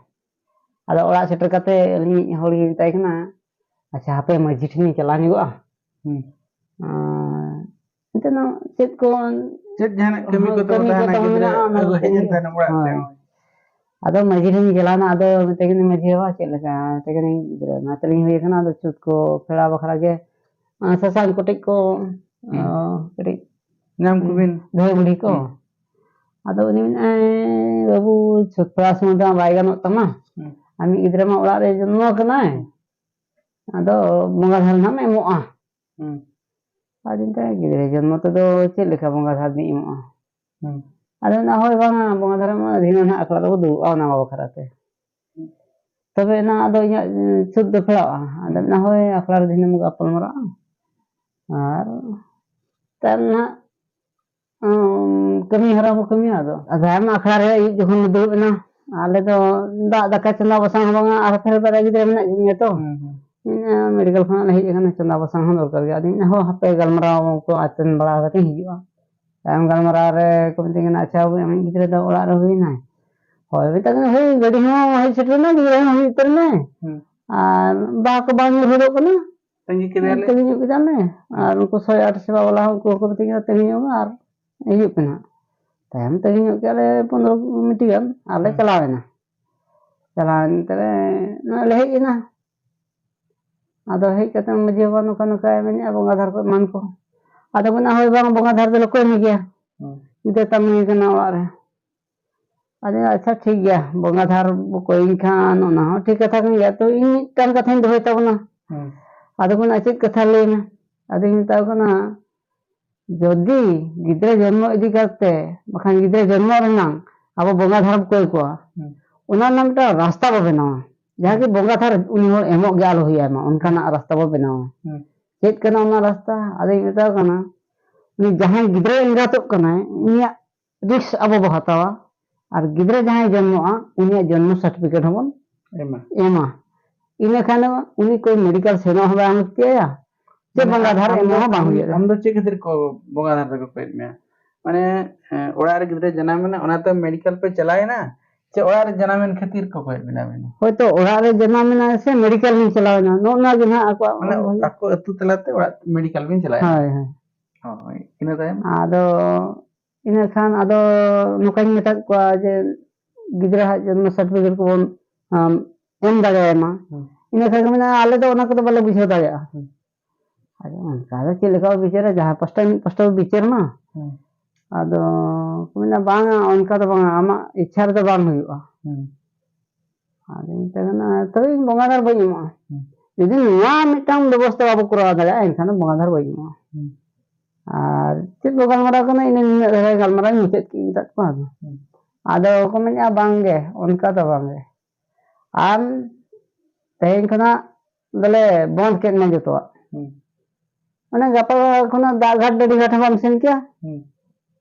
ᱟᱫᱚ ᱚᱲᱟᱜ ᱥᱮᱴᱮᱨ ᱠᱟᱛᱮ ᱟᱹᱞᱤᱧᱤᱡ ᱦᱚᱲ ᱜᱮ ᱢᱮᱛᱟᱭ ᱠᱟᱱᱟ, "ᱟᱪᱪᱷᱟ, ᱦᱟᱯᱮ ᱢᱟᱹᱡᱷᱤ ᱴᱷᱮᱱᱤᱧ ᱪᱟᱞᱟᱣ ᱧᱚᱜᱚᱜᱼᱟ᱾" ᱦᱩᱸ᱾ ᱟᱨ ᱮᱱᱛᱮ ᱱᱚᱣᱟ ᱪᱮᱫ ᱠᱚ ᱪᱮᱫ ᱡᱟᱦᱟᱱᱟᱜ ᱠᱟᱹᱢᱤ ᱠᱚ ᱛᱟᱵᱚ ᱠᱟᱹᱢᱤ ᱠᱚ ᱛᱟᱦᱮᱱᱟ, ᱛᱟᱵᱚ ᱜᱤᱫᱽᱨᱟᱹ ᱢᱮᱱᱟᱜᱼᱟ, ᱚᱱᱟ ᱟᱹᱜᱩ ᱠᱚ ᱦᱮᱡ ᱮᱱ ᱠᱟᱹᱢᱤ᱾ ᱛᱟᱦᱮᱱᱟ ᱚᱲᱟᱜ ᱛᱮ᱾ ᱦᱳᱭ᱾ ᱟᱫᱚ ᱢᱟᱹᱡᱷᱤ ᱴᱷᱮᱱ ᱪᱟᱞᱟᱣᱱᱟ, ᱟᱫᱚ ᱢᱮᱛᱟᱭ ᱠᱟᱹᱱᱟᱹᱧ, "ᱢᱟᱹᱡᱷᱤ ᱵᱟᱵᱟ, ᱪᱮᱫ ᱞᱮᱠᱟ?" ᱢᱮᱛᱟᱭ ᱠᱟᱹᱱᱟᱹᱧ, "ᱜᱤᱫᱽᱨᱟᱹ ᱚᱱᱟ ᱛᱟᱹᱞᱤᱧ ᱦᱩᱭ ᱟᱠᱟᱱᱟ, ᱟᱫᱚ ᱪᱷᱩᱛ ᱠᱚ ᱯᱷᱮᱲᱟᱣ ᱵᱟᱠᱷᱨᱟ ᱜᱮ, ᱟᱸ, ᱥᱟᱥᱟᱝ ᱠᱚᱴᱮᱡ ᱠᱚ, ᱦᱩᱸ᱾ ᱟᱸ, ᱠᱟᱹᱴᱤᱡ ᱧᱟᱢ ᱠᱚᱵᱤᱱ᱾ ᱫᱷᱟᱹᱭ ᱵᱩᱰᱷᱤ ᱠᱚ᱾" ᱦᱩᱸ᱾ ᱟᱫᱚ ᱩᱱᱤ ᱢᱮᱱᱟᱭ, "ᱵᱟᱹᱵᱩ, ᱪᱷᱩᱛ ᱯᱷᱮᱲᱟᱣ ᱥᱚᱢᱚᱭ ᱫᱚ ᱵᱟᱭ ᱜᱟᱱᱚᱜ ᱛᱟᱢᱟ᱾ ᱦᱩᱸ᱾ ᱟᱢᱤᱡ ᱜᱤᱫᱽᱨᱟᱹ ᱢᱟ ᱚᱲᱟᱜ ᱨᱮ ᱡᱚᱱᱢᱚ ᱟᱠᱟᱱᱟᱭ᱾ ᱦᱩᱸ᱾ ᱟᱫᱚ ᱵᱚᱸᱜᱟ ᱫᱷᱟᱨᱮ ᱱᱟᱦᱟᱜ ᱮᱢᱚᱜᱼᱟ᱾" ᱦᱩᱸ᱾ ᱟᱫᱚᱧ ᱢᱮᱛᱟᱭᱟ, "ᱜᱤᱫᱽᱨᱟᱹ ᱡᱚᱱᱢᱚ ᱛᱮᱫᱚ ᱪᱮᱫ ᱞᱮᱠᱟ ᱵᱚᱸᱜᱟ ᱫᱷᱟᱨᱮ ᱫᱚᱧ ᱮᱢᱚᱜᱼᱟ?" ᱦᱩᱸ᱾ ᱟᱫᱚ ᱢᱮᱱᱟ, "ᱦᱳᱭ, ᱵᱟᱝᱟ, ᱵᱚᱸᱜᱟ ᱫᱷᱟᱨᱮ ᱢᱟ ᱫᱷᱤᱱᱟᱹᱱ ᱦᱟᱸᱜ ᱟᱠᱷᱲᱟ ᱨᱮᱵᱚ ᱫᱩᱲᱩᱵᱼᱟ, ᱚᱱᱟ ᱵᱟᱠᱷᱨᱟ ᱛᱮ᱾" ᱦᱩᱸ᱾ ᱛᱚᱵᱮ ᱮᱱᱟ ᱟᱫᱚ ᱤᱧᱟᱹᱜ ᱪᱷᱩᱛ ᱫᱚ ᱯᱷᱮᱲᱟᱜᱼᱟ᱾ ᱟᱫᱚ ᱦᱩᱸ᱾ ᱢᱮᱱᱟ, ᱦᱳᱭ, ᱟᱠᱷᱲᱟ ᱨᱮ ᱫᱷᱤᱱᱟᱹᱝ ᱵᱚ ᱜᱟᱯᱟᱞ ᱢᱟᱨᱟᱜᱼᱟ᱾ ᱟᱨ ᱛᱟᱭᱚᱢ ᱱᱟᱦᱟᱜ, ᱩᱸ, ᱠᱟᱹᱢᱤ ᱦᱚᱨᱟ ᱵᱚ ᱠᱟᱹᱢᱤᱭᱟ᱾ ᱟᱫᱚ ᱟᱫᱚ ᱟᱭᱢᱟ ᱟᱠᱷᱲᱟ ᱨᱮ ᱟᱹᱭᱩᱵ ᱡᱚᱠᱷᱚᱱ ᱞᱮ ᱫᱩᱲᱩᱵ ᱮᱱᱟ, ᱟᱞᱮ ᱫᱚ ᱫᱟᱜ ᱫᱟᱠᱟ ᱪᱚᱸᱫᱟ ᱵᱟᱥᱟᱝ ᱦᱚᱸ ᱵᱟᱝᱟ, ᱟᱨ ᱯᱷᱮᱨ ᱵᱟᱨᱭᱟ ᱜᱤᱫᱽᱨᱟᱹ ᱢᱮᱱᱟᱜ ᱠᱤᱱ ᱜᱮᱭᱟ ᱛᱚ᱾ ᱦᱩᱸ, ᱦᱩᱸ᱾ ᱤᱧ, ᱢᱮᱰᱤᱠᱮᱞ ᱠᱷᱚᱱᱟᱜ ᱞᱮ ᱦᱮᱡ ᱟᱠᱟᱱᱟ, ᱪᱚᱸᱫᱟ ᱵᱟᱥᱟᱝ ᱦᱚᱸ ᱫᱚᱨᱠᱟᱨ ᱜᱮᱭᱟ᱾ ᱟᱫᱚ ᱤᱧ ᱦᱚᱸ ᱦᱟᱯᱮ ᱜᱟᱞᱢᱟᱨᱟᱣ ᱠᱚ ᱟᱛᱮᱱ ᱵᱟᱲᱟ ᱠᱟᱛᱮ ᱤᱧ ᱦᱤᱡᱩᱜᱼᱟ᱾ ᱛᱟᱭᱚᱢ ᱜᱟᱞᱢᱟᱨᱟᱣ ᱨᱮ ᱠᱚ ᱢᱤᱛᱟᱹᱧ ᱠᱟᱱᱟ, "ᱟᱪᱪᱷᱟ, ᱟᱵᱚ ᱟᱢᱤᱡ ᱜᱤᱫᱽᱨᱟᱹ ᱫᱚ ᱚᱲᱟᱜ ᱨᱮ ᱦᱩᱭᱱᱟᱭ?" ᱦᱳᱭ, ᱢᱮᱛᱟ ᱠᱚ ᱠᱟᱹᱱᱟᱹᱧ, "ᱦᱳᱭ, ᱜᱟᱹᱰᱤ ᱦᱚᱸ ᱦᱮᱡ ᱥᱮᱴᱮᱨ ᱮᱱᱟ, ᱜᱤᱫᱽᱨᱟᱹ ᱦᱚᱸ ᱦᱩᱭ ᱩᱛᱟᱹᱨ ᱮᱱᱟᱭ, ᱦᱩᱸ᱾ ᱟᱨ ᱵᱟᱦᱟ ᱠᱚ ᱵᱟᱝ ᱧᱩᱨ ᱦᱚᱫᱚᱜ ᱠᱟᱱᱟ, ᱛᱟᱺᱜᱤ ᱠᱮᱫᱮᱭᱟᱞᱮ᱾ ᱛᱟᱺᱜᱤ ᱧᱚᱜ ᱠᱮᱫᱟᱞᱮ, ᱦᱩᱸ᱾ ᱟᱨ ᱩᱱᱠᱩ ᱥᱚᱭ ᱟᱴ ᱥᱮᱵᱟ ᱵᱟᱞᱟ ᱦᱚᱸ ᱩᱱᱠᱩ ᱦᱚᱸᱠᱚ ᱢᱤᱛᱟᱹᱧ ᱠᱟᱱᱟ, ᱛᱟᱺᱜᱤ ᱧᱚᱜ ᱢᱮ ᱟᱨ ᱦᱤᱡᱩᱜ ᱯᱮ ᱱᱟᱦᱟᱜ᱾ ᱛᱟᱭᱚᱢ ᱛᱟᱺᱜᱤ ᱧᱚᱜ ᱠᱮᱫᱟᱞᱮ ᱯᱚᱱᱨᱚ ᱢᱤᱱᱤᱴ ᱜᱟᱱ, ᱟᱨ ᱞᱮ ᱦᱩᱸ᱾ ᱪᱟᱞᱟᱣ ᱮᱱᱟ᱾ ᱪᱟᱞᱟᱣ ᱮᱱ ᱛᱮᱞᱮ ᱱᱚᱜᱼᱚᱭ ᱞᱮ ᱦᱮᱡ ᱮᱱᱟ᱾ ᱟᱫᱚ ᱦᱮᱡ ᱠᱟᱛᱮ ᱢᱟᱹᱡᱷᱤ ᱵᱟᱵᱟ ᱱᱚᱝᱠᱟ ᱱᱚᱝᱠᱟᱭ ᱢᱮᱱᱮᱫᱼᱟ, ᱵᱚᱸᱜᱟ ᱫᱷᱟᱨ ᱠᱚ ᱮᱢᱟᱱ ᱠᱚ᱾ ᱟᱫᱚ ᱠᱚ ᱢᱮᱱᱟ, "ᱦᱳᱭ ᱵᱟᱝ, ᱵᱚᱸᱜᱟ ᱫᱷᱟᱨ ᱫᱚᱞᱮ ᱠᱚᱭ ᱢᱮ ᱜᱮᱭᱟ᱾ ᱦᱩᱸ᱾ ᱜᱤᱫᱽᱨᱟᱹ ᱛᱟᱢ ᱠᱟᱱᱟ ᱚᱲᱟᱜ ᱨᱮ᱾" ᱟᱫᱚ, "ᱟᱪᱪᱷᱟ, ᱴᱷᱤᱠ ᱜᱮᱭᱟ, ᱵᱚᱸᱜᱟ ᱫᱷᱟᱨ ᱵᱚ ᱠᱚᱭᱤᱧ ᱠᱷᱟᱱ ᱚᱱᱟ ᱦᱚᱸ ᱴᱷᱤᱠ ᱠᱟᱛᱷᱟ ᱠᱟᱱ ᱜᱮᱭᱟ, ᱛᱚ ᱤᱧ ᱢᱤᱫᱴᱟᱝ ᱠᱟᱛᱷᱟᱧ ᱫᱚᱦᱚᱭ ᱛᱟᱵᱚᱱᱟ᱾" ᱦᱩᱸ᱾ ᱟᱫᱚ ᱠᱚ ᱢᱮᱱᱟ, "ᱪᱮᱫ ᱠᱟᱛᱷᱟ ᱞᱟᱹᱭ ᱢᱮ?" ᱟᱫᱚᱧ ᱢᱮᱛᱟ ᱠᱚ ᱠᱟᱱᱟ, ᱡᱩᱫᱤ ᱜᱤᱫᱽᱨᱟᱹ ᱡᱚᱱᱢᱚ ᱤᱫᱤ ᱠᱟᱛᱮ, ᱵᱟᱠᱷᱟᱱ ᱜᱤᱫᱽᱨᱟᱹ ᱡᱚᱱᱢᱚ ᱨᱮᱱᱟᱝ ᱟᱵᱚ ᱵᱚᱸᱜᱟ ᱫᱷᱟᱨ ᱵᱚ ᱠᱚᱭ ᱠᱚᱣᱟ, ᱦᱩᱸ᱾ ᱚᱱᱟ ᱨᱮᱱᱟᱜ ᱢᱤᱫᱴᱟᱝ ᱨᱟᱥᱛᱟ ᱵᱚ ᱵᱮᱱᱟᱣᱟ, ᱡᱟᱦᱟᱸ ᱠᱤ ᱦᱩᱸ᱾ ᱵᱚᱸᱜᱟ ᱫᱷᱟᱨ ᱩᱱᱤ ᱦᱚᱲ ᱮᱢᱚᱜ ᱜᱮ ᱟᱞᱚ ᱦᱩᱭᱟᱭ ᱢᱟ, ᱚᱱᱠᱟᱱᱟᱜ ᱦᱩᱸ᱾ ᱨᱟᱥᱛᱟ ᱵᱚ ᱵᱮᱱᱟᱣᱟ᱾ ᱦᱩᱸ᱾ ᱪᱮᱫ ᱠᱟᱱᱟ ᱚᱱᱟ ᱨᱟᱥᱛᱟ? ᱟᱫᱚᱧ ᱢᱮᱛᱟ ᱠᱚ ᱠᱟᱱᱟ, ᱩᱱᱤ ᱡᱟᱦᱟᱸᱭ ᱜᱤᱫᱽᱨᱟᱹ ᱮᱸᱜᱟᱛᱚᱜ ᱠᱟᱱᱟᱭ, ᱩᱱᱤᱭᱟᱜ ᱨᱤᱠᱥ ᱟᱵᱚ ᱵᱚ ᱦᱟᱛᱟᱣᱟ, ᱟᱨ ᱜᱤᱫᱽᱨᱟᱹ ᱡᱟᱦᱟᱸᱭ ᱡᱚᱱᱢᱚᱜᱼᱟ, ᱩᱱᱤᱭᱟᱜ ᱡᱚᱱᱢᱚ ᱥᱟᱨᱴᱤᱯᱷᱤᱠᱮᱴ ᱦᱚᱸᱵᱚᱱ ᱮᱢᱟ᱾ ᱮᱢᱟ᱾ ᱤᱱᱟᱹ ᱠᱷᱟᱱ ᱩᱱᱤ ᱠᱚᱭ ᱢᱮᱰᱤᱠᱮᱞ ᱥᱮᱱᱚᱜ ᱦᱚᱸ ᱵᱟᱝ ᱞᱟᱹᱠᱛᱤᱭᱟᱭᱟ, ᱪᱮ ᱢᱟᱱᱮ ᱵᱚᱸᱜᱟ ᱟᱢ, ᱫᱷᱟᱨ ᱟᱢ ᱮᱢᱚᱜ ᱫᱚ, ᱦᱚᱸ ᱵᱟᱝ ᱟᱢ, ᱦᱩᱭᱩᱜᱼᱟ᱾ ᱟᱢ ᱫᱚ ᱪᱮᱫ ᱠᱷᱟᱹᱛᱤᱨ ᱠᱚ ᱵᱚᱸᱜᱟ ᱫᱷᱟᱨ ᱫᱚᱠᱚ ᱠᱚᱭᱮᱫ ᱢᱮᱭᱟ? ᱢᱟᱱᱮ, ᱮᱸ, ᱚᱲᱟᱜ ᱨᱮ ᱜᱤᱫᱽᱨᱟᱹ ᱡᱟᱱᱟᱢ ᱮᱱᱟ, ᱚᱱᱟᱛᱮ ᱢᱮᱰᱤᱠᱮᱞ ᱯᱮ ᱪᱟᱞᱟᱣ ᱮᱱᱟ, ᱪᱮ ᱚᱲᱟᱜ ᱨᱮ ᱡᱟᱱᱟᱢ ᱮᱱ ᱠᱷᱟᱹᱛᱤᱨ ᱠᱚ ᱠᱚᱭᱮᱫ ᱵᱮᱱᱟ ᱟᱵᱮᱱ ᱫᱚ? ᱦᱳᱭᱛᱳ ᱚᱲᱟᱜ ᱨᱮ ᱡᱟᱱᱟᱢ ᱮᱱᱟ ᱥᱮ ᱢᱮᱰᱤᱠᱮᱞ ᱞᱤᱧ ᱪᱟᱞᱟᱣ ᱮᱱᱟ, ᱱᱚᱜᱼᱚ ᱱᱚᱣᱟ ᱜᱮ ᱱᱟᱦᱟᱜ ᱟᱠᱚᱣᱟᱜ ᱢᱟᱱᱮ ᱢᱚᱱ ᱵᱷᱟᱹᱜᱤ᱾ ᱟᱠᱚ ᱟᱹᱛᱩ ᱛᱟᱞᱟᱛᱮ ᱚᱲᱟᱜ ᱢᱮᱰᱤᱠᱮᱞ ᱵᱮᱱ ᱪᱟᱞᱟᱣ ᱮᱱᱟ? ᱦᱳᱭ, ᱦᱳᱭ᱾ ᱦᱳᱭ, ᱤᱱᱟᱹ ᱛᱟᱭᱚᱢ? ᱟᱫᱚ ᱤᱱᱟᱹ ᱠᱷᱟᱱ ᱟᱫᱚ ᱱᱚᱝᱠᱟᱧ ᱢᱮᱛᱟᱫ ᱠᱚᱣᱟ ᱡᱮ ᱜᱤᱫᱽᱨᱟᱹ ᱦᱟᱜ ᱡᱚᱱᱢᱚ ᱥᱟᱨᱴᱤᱯᱷᱤᱠᱮᱴ ᱠᱚᱵᱚᱱ, ᱟᱢ, ᱮᱢ ᱫᱟᱲᱮᱭᱟᱭ ᱢᱟ᱾ ᱦᱩᱸ᱾ ᱤᱱᱟᱹ ᱠᱷᱟᱱ ᱠᱚ ᱢᱮᱱᱟ, "ᱟᱞᱮ ᱫᱚ ᱚᱱᱟ ᱠᱚᱫᱚ ᱵᱟᱞᱮ ᱵᱩᱡᱷᱟᱹᱣ ᱫᱟᱲᱮᱭᱟᱜᱼᱟ᱾" ᱦᱩᱸ᱾ ᱟᱫᱚ ᱚᱱᱠᱟ ᱫᱚ ᱪᱮᱫ ᱞᱮᱠᱟ ᱵᱚ ᱵᱤᱪᱟᱹᱨᱟ, ᱡᱟᱦᱟᱸ ᱯᱟᱥᱴᱟ ᱢᱤᱫ ᱯᱟᱥᱴᱟ ᱵᱚ ᱵᱤᱪᱟᱹᱨ ᱢᱟ᱾ ᱦᱩᱸ᱾ ᱟᱫᱚ ᱠᱚ ᱢᱮᱱᱟ, "ᱵᱟᱝᱟ, ᱚᱱᱠᱟ ᱫᱚ ᱵᱟᱝᱟ, ᱟᱢᱟᱜ ᱤᱪᱪᱷᱟ ᱨᱮᱫᱚ ᱵᱟᱝ ᱦᱩᱭᱩᱜᱼᱟ᱾" ᱦᱩᱸ᱾ ᱟᱫᱚᱧ ᱢᱮᱛᱟᱭ ᱠᱟᱱᱟ, "ᱛᱚᱵᱮ ᱤᱧ ᱵᱚᱸᱜᱟ ᱫᱷᱟᱨ ᱵᱟᱹᱧ ᱮᱢᱚᱜᱼᱟ᱾ ᱦᱩᱸ᱾ ᱡᱩᱫᱤ ᱱᱚᱣᱟ ᱢᱤᱫᱴᱟᱝ ᱵᱮᱵᱚᱥᱛᱷᱟ ᱵᱟᱵᱚ ᱠᱚᱨᱟᱣ ᱫᱟᱲᱮᱭᱟᱜᱼᱟ, ᱮᱱᱠᱷᱟᱱ ᱫᱚ ᱵᱚᱸᱜᱟ ᱫᱷᱟᱨ ᱵᱟᱹᱧ ᱮᱢᱚᱜᱼᱟ᱾" ᱦᱩᱸ᱾ ᱟᱨ ᱪᱮᱫ ᱵᱚ ᱜᱟᱞᱢᱟᱨᱟᱣ ᱠᱟᱱᱟ, ᱤᱱᱟᱹ ᱱᱤᱱᱟᱹᱜ ᱫᱷᱟᱨᱟ ᱜᱟᱞᱢᱟᱨᱟᱣ ᱤᱧ ᱢᱩᱪᱟᱹᱫ ᱠᱮᱫ ᱢᱮᱛᱟᱫ ᱠᱚᱣᱟ᱾ ᱦᱩᱸ᱾ ᱟᱫᱚ ᱠᱚ ᱢᱮᱱᱮᱫᱼᱟ, "ᱵᱟᱝ ᱜᱮ, ᱚᱱᱠᱟ ᱫᱚ ᱵᱟᱝ ᱜᱮ, ᱟᱢ ᱛᱮᱦᱮᱧ ᱠᱷᱚᱱᱟᱜ ᱫᱚᱞᱮ ᱵᱚᱱᱫ ᱠᱮᱫ ᱢᱮ ᱡᱚᱛᱚᱣᱟᱜ᱾ ᱦᱩᱸ᱾ ᱢᱟᱱᱮ ᱜᱟᱯᱟ ᱠᱷᱚᱱᱟᱜ ᱫᱟᱜ ᱜᱷᱟᱴ ᱰᱟᱹᱰᱤ ᱜᱷᱟᱴ ᱦᱚᱸ ᱵᱟᱢ ᱥᱮᱱ ᱠᱮᱭᱟ᱾ ᱦᱩᱸ᱾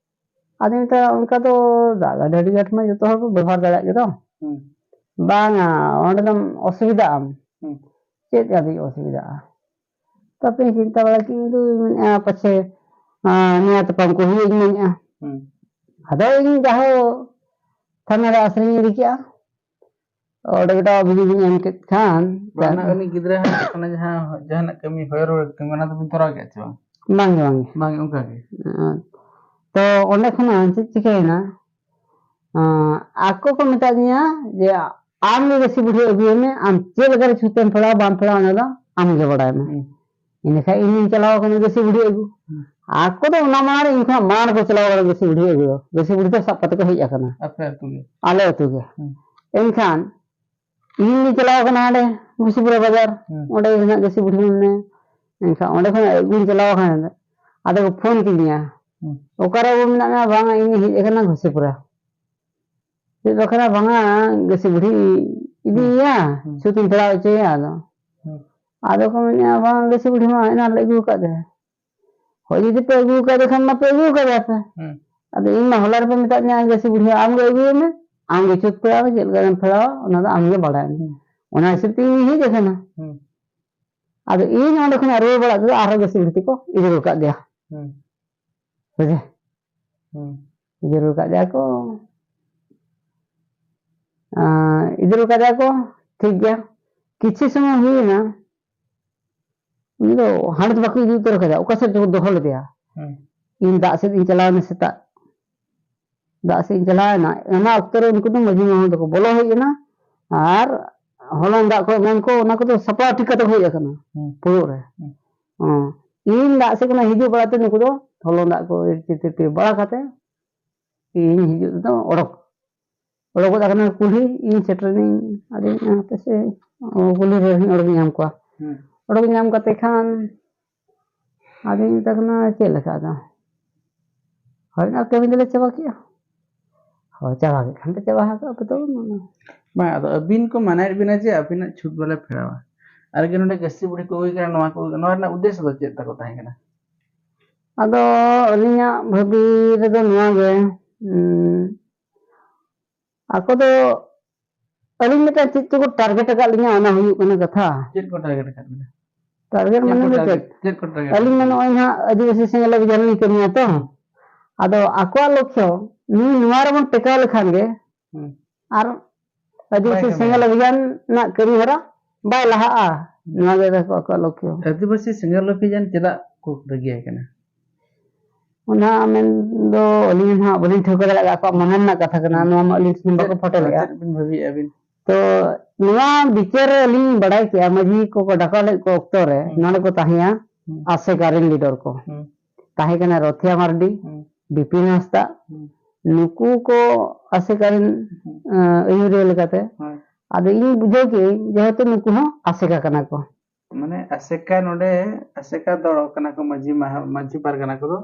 ᱟᱫᱚ ᱱᱤᱛᱚᱜ ᱚᱱᱠᱟ ᱫᱚ ᱫᱟᱜ ᱜᱷᱟᱴ ᱰᱟᱹᱰᱤ ᱜᱷᱟᱴ ᱢᱟ ᱡᱚᱛᱚ ᱦᱚᱲ ᱠᱚ ᱵᱮᱵᱚᱦᱟᱨ ᱫᱟᱲᱮᱭᱟᱜ ᱜᱮ ᱫᱚ᱾ ᱦᱩᱸ᱾ ᱵᱟᱝᱟ, ᱚᱸᱰᱮ ᱫᱚᱢ ᱚᱥᱩᱵᱤᱫᱷᱟᱜ ᱟᱢ᱾ ᱦᱩᱸ᱾ ᱪᱮᱫ ᱟᱹᱰᱤ ᱚᱥᱩᱵᱤᱫᱷᱟᱜᱼᱟ? ᱛᱟᱯᱮ ᱪᱤᱱᱛᱟᱹ ᱵᱟᱲᱟ ᱠᱮᱫ ᱤᱧ ᱫᱚ ᱢᱮᱱᱮᱫᱼᱟ ᱯᱟᱪᱷᱮ, ᱟᱸ, ᱱᱮᱭᱟ ᱛᱟᱯᱟᱢ ᱠᱚ ᱦᱩᱭᱩᱜ ᱤᱧ ᱢᱮᱱᱮᱫᱼᱟ᱾ ᱦᱩᱸ᱾ ᱟᱫᱚ ᱤᱧ ᱡᱟᱦᱳ ᱛᱷᱟᱱᱟ ᱨᱮ ᱟᱥᱨᱚᱭ ᱤᱧ ᱤᱫᱤ ᱠᱮᱫᱼᱟ᱾ ᱚᱸᱰᱮ ᱜᱮ ᱫᱚ ᱵᱤᱞᱤ ᱵᱤᱱ ᱮᱢ ᱠᱮᱫ ᱠᱷᱟᱱ ᱵᱟᱝ, ᱚᱱᱟ ᱩᱱᱤ ᱜᱤᱫᱽᱨᱟᱹ ᱦᱟᱸᱜ ᱚᱱᱟ ᱡᱟᱦᱟᱸ, ᱡᱟᱦᱟᱱᱟᱜ ᱠᱟᱹᱢᱤ ᱦᱚᱭᱚ ᱨᱩᱣᱟᱹᱲ ᱠᱟᱹᱢᱤ, ᱚᱱᱟ ᱫᱚᱵᱤᱱ ᱛᱚᱨᱟᱣ ᱠᱮᱫ ᱪᱮ ᱵᱟᱝ? ᱵᱟᱝ ᱜᱮ, ᱵᱟᱝ ᱜᱮ᱾ ᱵᱟᱝ, ᱚᱱᱠᱟ ᱜᱮ᱾ ᱦᱮᱸ᱾ ᱛᱚ ᱚᱸᱰᱮ ᱠᱷᱚᱱᱟᱜ ᱪᱮᱫ ᱪᱤᱠᱟᱹᱭᱮᱱᱟ? ᱟᱸ, ᱟᱠᱚ ᱠᱚ ᱢᱮᱛᱟ ᱫᱤᱧᱟ ᱡᱮ, "ᱟᱢ ᱜᱮ ᱜᱟᱹᱥᱤ ᱵᱩᱰᱷᱤ ᱟᱹᱜᱩᱭ ᱢᱮ, ᱟᱢ ᱪᱮᱫ ᱞᱮᱠᱟᱨᱮ ᱪᱷᱩᱛᱮᱢ ᱯᱷᱮᱲᱟᱣᱟ ᱵᱟᱢ ᱯᱷᱮᱲᱟᱣᱟ ᱚᱱᱟ ᱫᱚ ᱟᱢ ᱜᱮ ᱵᱟᱲᱟᱭ ᱢᱮ᱾" ᱦᱩᱸ᱾ ᱤᱱᱟᱹᱠᱷᱟᱡ ᱤᱧᱤᱧ ᱪᱟᱞᱟᱣ ᱟᱠᱟᱱᱟ ᱜᱟᱹᱥᱤ ᱵᱩᱰᱷᱤ ᱟᱹᱜᱩ᱾ ᱦᱩᱸ᱾ ᱟᱠᱚ ᱫᱚ ᱚᱱᱟ ᱢᱟᱲᱟᱝ ᱨᱮ ᱤᱧ ᱠᱷᱚᱱᱟᱜ ᱢᱟᱲᱟᱝ ᱨᱮᱠᱚ ᱪᱟᱞᱟᱣ ᱟᱠᱟᱱᱟ ᱜᱟᱹᱥᱤ ᱵᱩᱰᱷᱤ ᱟᱹᱜᱩ ᱫᱚ᱾ ᱜᱟᱹᱥᱤ ᱵᱩᱰᱷᱤ ᱫᱚ ᱥᱟᱵ ᱠᱟᱛᱮ ᱠᱚ ᱦᱮᱡ ᱟᱠᱟᱱᱟ᱾ ᱟᱯᱮ ᱟᱹᱛᱩ ᱜᱮ? ᱟᱞᱮ ᱟᱹᱛᱩ ᱜᱮ᱾ ᱦᱩᱸ᱾ ᱮᱱᱠᱷᱟᱱ ᱤᱧ ᱪᱟᱞᱟᱣ ᱟᱠᱟᱱᱟ ᱦᱟᱸᱰᱮ ᱜᱩᱥᱤᱯᱩᱨᱟ ᱵᱟᱡᱟᱨ᱾ ᱦᱩᱸ᱾ ᱚᱸᱰᱮ ᱜᱮ ᱦᱮᱱᱟᱜ ᱜᱟᱹᱥᱤ ᱵᱩᱰᱷᱤ ᱢᱮᱱᱟᱭᱟ᱾ ᱮᱱᱠᱷᱟᱱ ᱚᱸᱰᱮ ᱠᱷᱚᱱ ᱟᱹᱜᱩᱧ ᱪᱟᱞᱟᱣ ᱟᱠᱟᱱᱟ᱾ ᱟᱫᱚ ᱠᱚ ᱯᱷᱳᱱ ᱠᱤᱫᱤᱧᱟ, ᱦᱩᱸ᱾ "ᱚᱠᱟᱨᱮ ᱵᱟᱹᱵᱩ ᱢᱮᱱᱟᱜ ᱢᱮᱭᱟ?" "ᱵᱟᱝᱟ, ᱤᱧ ᱦᱮᱡ ᱟᱠᱟᱱᱟ ᱜᱩᱥᱤᱯᱩᱨᱟ᱾" ᱪᱮᱫ ᱵᱟᱠᱷᱨᱟ? "ᱵᱟᱝᱟ, ᱜᱟᱹᱥᱤ ᱵᱩᱰᱷᱤ ᱤᱫᱤᱭᱮᱭᱟ, ᱦᱩᱸ᱾ ᱪᱷᱩᱛᱤᱧ ᱯᱷᱮᱲᱟᱣ ᱦᱚᱪᱚᱭᱮᱭᱟ ᱟᱫᱚ᱾" ᱦᱩᱸ᱾ ᱟᱫᱚ ᱠᱚ ᱢᱮᱱᱮᱫᱼᱟ, "ᱵᱟᱝ, ᱜᱟᱹᱥᱤ ᱵᱩᱰᱷᱤ ᱢᱟ ᱮᱱᱟᱱ ᱞᱮ ᱟᱹᱜᱩ ᱟᱠᱟᱫᱮᱭᱟ᱾" ᱦᱳᱭ, ᱡᱩᱫᱤ ᱯᱮ ᱟᱹᱜᱩ ᱟᱠᱟᱫᱮ ᱠᱷᱟᱱ ᱢᱟᱯᱮ ᱟᱹᱜᱩ ᱟᱠᱟᱫᱮᱭᱟ ᱯᱮ᱾ ᱦᱩᱸ᱾ ᱟᱫᱚ ᱤᱧ ᱢᱟ ᱦᱚᱞᱟ ᱨᱮᱯᱮ ᱢᱮᱛᱟᱫᱤᱧᱟ ᱜᱟᱹᱥᱤ ᱵᱩᱰᱷᱤ ᱟᱢ ᱜᱮ ᱟᱹᱜᱩᱭ ᱢᱮ, ᱟᱢ ᱜᱮ ᱪᱷᱩᱛ ᱯᱷᱮᱲᱟᱣ ᱢᱮ, ᱪᱮᱫ ᱞᱮᱠᱟᱢ ᱯᱷᱮᱲᱟᱣᱟ ᱚᱱᱟ ᱫᱚ ᱟᱢ ᱜᱮ ᱵᱟᱲᱟᱭ ᱢᱮ᱾ ᱦᱩᱸ᱾ ᱚᱱᱟ ᱦᱤᱥᱟᱹᱵ ᱛᱮ ᱤᱧ ᱦᱮᱡ ᱟᱠᱟᱱᱟ᱾ ᱦᱩᱸ᱾ ᱟᱫᱚ ᱤᱧ ᱚᱸᱰᱮ ᱠᱷᱚᱱᱟᱜ ᱨᱩᱣᱟᱹᱲ ᱵᱟᱲᱟ ᱛᱮᱫᱚ ᱟᱨᱦᱚᱸ ᱜᱟᱹᱥᱤ ᱵᱩᱰᱷᱤ ᱛᱮᱠᱚ ᱤᱫᱤ ᱜᱚᱫ ᱠᱟᱜ ᱜᱮᱭᱟ᱾ ᱦᱩᱸ᱾ ᱵᱩᱡᱷᱟᱹᱣ? ᱦᱩᱸ᱾ ᱤᱫᱤ ᱨᱩᱣᱟᱹᱲ ᱠᱟᱜ ᱜᱮᱭᱟ ᱠᱚ᱾ ᱟᱸ, ᱤᱫᱤ ᱨᱩᱣᱟᱹᱲ ᱠᱟᱜ ᱜᱮᱭᱟ ᱠᱚ, ᱴᱷᱤᱠ ᱜᱮᱭᱟ᱾ ᱠᱤᱪᱷᱩ ᱥᱚᱢᱚᱭ ᱦᱩᱭᱮᱱᱟ, ᱩᱱᱤ ᱫᱚ ᱦᱟᱸᱰᱮ ᱫᱚ ᱵᱟᱠᱚ ᱤᱫᱤ ᱩᱛᱟᱹᱨ ᱠᱟᱫᱮᱭᱟ, ᱚᱠᱟ ᱥᱮᱫ ᱪᱚᱠᱚ ᱫᱚᱦᱚ ᱞᱮᱫᱮᱭᱟ᱾ ᱦᱩᱸ᱾ ᱤᱧ ᱫᱟᱜ ᱥᱮᱫ ᱤᱧ ᱪᱟᱞᱟᱣ ᱮᱱᱟ ᱥᱮᱛᱟᱜ, ᱫᱟᱜ ᱥᱮᱫ ᱤᱧ ᱪᱟᱞᱟᱣ ᱮᱱᱟ, ᱚᱱᱟ ᱚᱠᱛᱚ ᱨᱮ ᱩᱱᱠᱩ ᱫᱚ ᱢᱟᱹᱡᱷᱤ ᱢᱟᱢᱟ ᱫᱚᱠᱚ ᱵᱚᱞᱚ ᱦᱮᱡ ᱮᱱᱟ ᱟᱨ ᱦᱚᱞᱚᱝ ᱫᱟᱜ ᱠᱚ ᱮᱢᱟᱱ ᱠᱚ, ᱚᱱᱟ ᱠᱚᱫᱚ ᱥᱟᱯᱲᱟᱣ ᱴᱷᱤᱠ ᱠᱟᱛᱮ ᱠᱚ ᱦᱮᱡ ᱟᱠᱟᱱᱟ ᱦᱩᱸ᱾ ᱯᱷᱩᱲᱩᱜ ᱨᱮ᱾ ᱦᱩᱸ᱾ ᱦᱚᱸ᱾ ᱤᱧ ᱫᱟᱜ ᱥᱮᱫ ᱠᱷᱚᱱᱟᱜ ᱦᱤᱡᱩᱜ ᱵᱮᱲᱟ ᱛᱮ ᱱᱩᱠᱩ ᱫᱚ ᱦᱚᱞᱚᱝ ᱫᱟᱜ ᱠᱚ ᱪᱤᱴᱤ ᱵᱟᱲᱟ ᱠᱟᱛᱮ ᱤᱧ ᱦᱤᱡᱩᱜ ᱛᱮᱫᱚ ᱚᱰᱚᱠ ᱚᱰᱚᱠ ᱜᱚᱫ ᱟᱠᱟᱱᱟ ᱠᱩᱞᱦᱤ, ᱤᱧ ᱥᱮᱴᱮᱨᱮᱱᱟᱹᱧ, ᱟᱫᱚᱧ ᱢᱮᱱᱟ, "ᱦᱟᱯᱮ ᱥᱮ, ᱚ, ᱠᱩᱞᱦᱤ ᱨᱮ ᱚᱰᱚᱠ ᱧᱟᱢ ᱠᱚᱣᱟ᱾" ᱦᱩᱸ᱾ ᱚᱰᱚᱠ ᱧᱟᱢ ᱠᱟᱛᱮ ᱠᱷᱟᱱ ᱟᱫᱚᱧ ᱢᱮᱛᱟ ᱠᱟᱱᱟ, "ᱪᱮᱫ ᱞᱮᱠᱟ ᱟᱫᱚ?" ᱦᱳᱭ, ᱚᱱᱟ ᱠᱟᱹᱢᱤ ᱫᱚᱞᱮ ᱪᱟᱵᱟ ᱠᱮᱜᱼᱟ᱾ ᱦᱳᱭ, ᱪᱟᱵᱟ ᱠᱮᱫ ᱠᱷᱟᱱ ᱯᱮ ᱪᱟᱵᱟ ᱟᱠᱟᱫ ᱟᱯᱮ ᱫᱚ᱾ ᱵᱟᱝ, ᱟᱫᱚ ᱟᱹᱵᱤᱱ ᱠᱚ ᱢᱟᱱᱟᱭᱮᱫ ᱵᱤᱱᱟ ᱡᱮ ᱟᱹᱵᱤᱱᱟᱜ ᱪᱷᱩᱛ ᱵᱟᱞᱮ ᱯᱷᱮᱨᱟᱣᱟ, ᱟᱨ ᱜᱮ ᱱᱚᱰᱮ ᱜᱟᱹᱥᱛᱤ ᱵᱩᱲᱦᱤ ᱠᱚ ᱦᱩᱭ ᱠᱟᱱᱟ, ᱱᱚᱣᱟ ᱠᱚ ᱦᱩᱭ ᱠᱟᱱᱟ, ᱱᱚᱣᱟ ᱨᱮᱱᱟᱜ ᱩᱫᱽᱫᱮᱥᱥᱚ ᱫᱚ ᱪᱮᱫ ᱛᱟᱠᱚ ᱛᱟᱦᱮᱸ ᱠᱟᱱᱟ? ᱟᱫᱚ ᱟᱹᱞᱤᱧᱟᱜ ᱵᱷᱟᱹᱵᱤ ᱨᱮᱫᱚ ᱱᱚᱣᱟ ᱜᱮ, ᱩᱸ, ᱟᱠᱚ ᱫᱚ ᱟᱹᱞᱤᱧ ᱢᱤᱫᱴᱟᱝ ᱪᱮᱫ ᱪᱚᱠᱚ target ᱟᱠᱟᱫ ᱞᱤᱧᱟ, ᱚᱱᱟ ᱦᱩᱭᱩᱜ ᱠᱟᱱᱟ ᱠᱟᱛᱷᱟ᱾ ᱪᱮᱫ ᱠᱚ target ᱟᱠᱟᱫ ᱵᱤᱱᱟ? Target ᱪᱮᱫ ᱢᱟᱱᱮ ᱠᱚ ᱫᱚ target, ᱪᱮᱫ? ᱪᱮᱫ ᱠᱚ target ᱟᱹᱞᱤᱧ ᱢᱟ ᱟᱠᱟᱫ ᱱᱚᱜᱼᱚᱭ ᱱᱟᱦᱟᱜ ᱟᱹᱫᱤᱵᱟᱹᱥᱤ ᱥᱮᱸᱜᱮᱞ ᱚᱵᱷᱤᱡᱟᱱ ᱞᱤᱧ ᱠᱟᱹᱢᱤᱭᱟ ᱛᱚ᱾ ᱦᱩᱸ᱾ ᱟᱫᱚ ᱟᱠᱚᱣᱟᱜ ᱞᱚᱠᱠᱷᱚ ᱱᱩᱭ ᱱᱚᱣᱟ ᱨᱮᱵᱚᱱ ᱴᱮᱠᱟᱣ ᱞᱮᱠᱷᱟᱱ ᱜᱮ ᱦᱩᱸ᱾ ᱟᱨ ᱟᱹᱫᱤᱵᱟᱹᱥᱤ ᱵᱟᱭ ᱠᱟᱹᱢᱤᱭᱟ᱾ ᱥᱮᱸᱜᱮᱞ ᱚᱵᱷᱤᱡᱟᱱ ᱨᱮᱱᱟᱜ ᱠᱟᱹᱢᱤ ᱦᱚᱨᱟ ᱵᱟᱭ ᱞᱟᱦᱟᱜᱼᱟ᱾ ᱦᱩᱸ᱾ ᱱᱚᱣᱟ ᱜᱮ ᱛᱟᱠᱚ ᱟᱠᱚᱣᱟᱜ ᱞᱚᱠᱠᱷᱚ᱾ ᱟᱹᱫᱤᱵᱟᱹᱥᱤ ᱥᱮᱸᱜᱮᱞ ᱚᱵᱷᱤᱡᱟᱱ ᱪᱮᱫᱟᱜ ᱠᱚ ᱵᱟᱹᱜᱤᱭᱟᱭ ᱠᱟᱱᱟ? ᱚᱱᱟ ᱢᱮᱱ ᱫᱚ ᱟᱹᱞᱤᱧ ᱦᱚᱸ ᱵᱟᱹᱞᱤᱧ ᱴᱷᱟᱹᱣᱠᱟᱹ ᱫᱟᱲᱮᱭᱟᱜ ᱠᱟᱱᱟ, ᱟᱠᱚᱣᱟᱜ ᱢᱚᱱᱮ ᱨᱮᱱᱟᱜ ᱠᱟᱛᱷᱟ ᱠᱟᱱᱟ, ᱦᱩᱸ᱾ ᱱᱚᱣᱟ ᱢᱟ ᱟᱹᱞᱤᱧ ᱴᱷᱮᱱ ᱵᱟᱠᱚ ᱪᱮᱫ, ᱯᱷᱚᱴᱮᱞᱮᱫᱼᱟ᱾ ᱪᱮᱫ ᱵᱤᱱ ᱵᱷᱟᱹᱵᱤᱭᱮᱫᱼᱟ ᱟᱹᱵᱤᱱ? ᱛᱚ ᱱᱚᱣᱟ ᱵᱤᱪᱟᱹᱨ ᱨᱮ ᱟᱹᱞᱤᱧ ᱵᱟᱲᱟᱭ ᱠᱮᱜᱼᱟ, ᱢᱟᱹᱡᱷᱤ ᱠᱚᱠᱚ ᱰᱟᱠᱟᱣ ᱞᱮᱫ ᱠᱚ ᱚᱠᱛᱚ ᱨᱮ ᱦᱩᱸ᱾ ᱱᱚᱰᱮ ᱠᱚ ᱛᱟᱦᱮᱸᱭᱟ ᱦᱩᱸ᱾ ᱟᱥᱮᱠᱟ ᱨᱮᱱ leader ᱠᱚ᱾ ᱦᱩᱸ᱾ ᱛᱟᱦᱮᱸ ᱠᱟᱱᱟ ᱨᱚᱛᱷᱤᱭᱟ ᱢᱟᱨᱰᱤ, ᱦᱩᱸ᱾ ᱵᱤᱯᱤᱱ ᱦᱟᱸᱥᱫᱟ, ᱦᱩᱸ᱾ ᱱᱩᱠᱩ ᱠᱚ ᱟᱥᱮᱠᱟ ᱨᱮᱱ, ᱦᱩᱸ᱾ ᱟᱸ, ᱟᱹᱭᱩᱨᱤᱭᱟᱹ ᱞᱮᱠᱟᱛᱮ᱾ ᱦᱳᱭ᱾ ᱟᱫᱚ ᱤᱧ ᱵᱩᱡᱷᱟᱹᱣ ᱠᱮᱜᱼᱟᱹᱧ ᱡᱮᱦᱮᱛᱩ ᱱᱩᱠᱩ ᱦᱚᱸ ᱟᱥᱮᱠᱟ ᱠᱟᱱᱟ ᱠᱚ᱾ ᱢᱟᱱᱮ ᱟᱥᱮᱠᱟ ᱱᱚᱰᱮ, ᱟᱥᱮᱠᱟ ᱫᱚ ᱠᱟᱱᱟ ᱠᱚ ᱢᱟᱹᱡᱷᱤ ᱢᱟᱦᱟ-, ᱢᱟᱹᱡᱷᱤ ᱯᱟᱨᱜᱟᱱᱟ ᱠᱚᱫᱚ,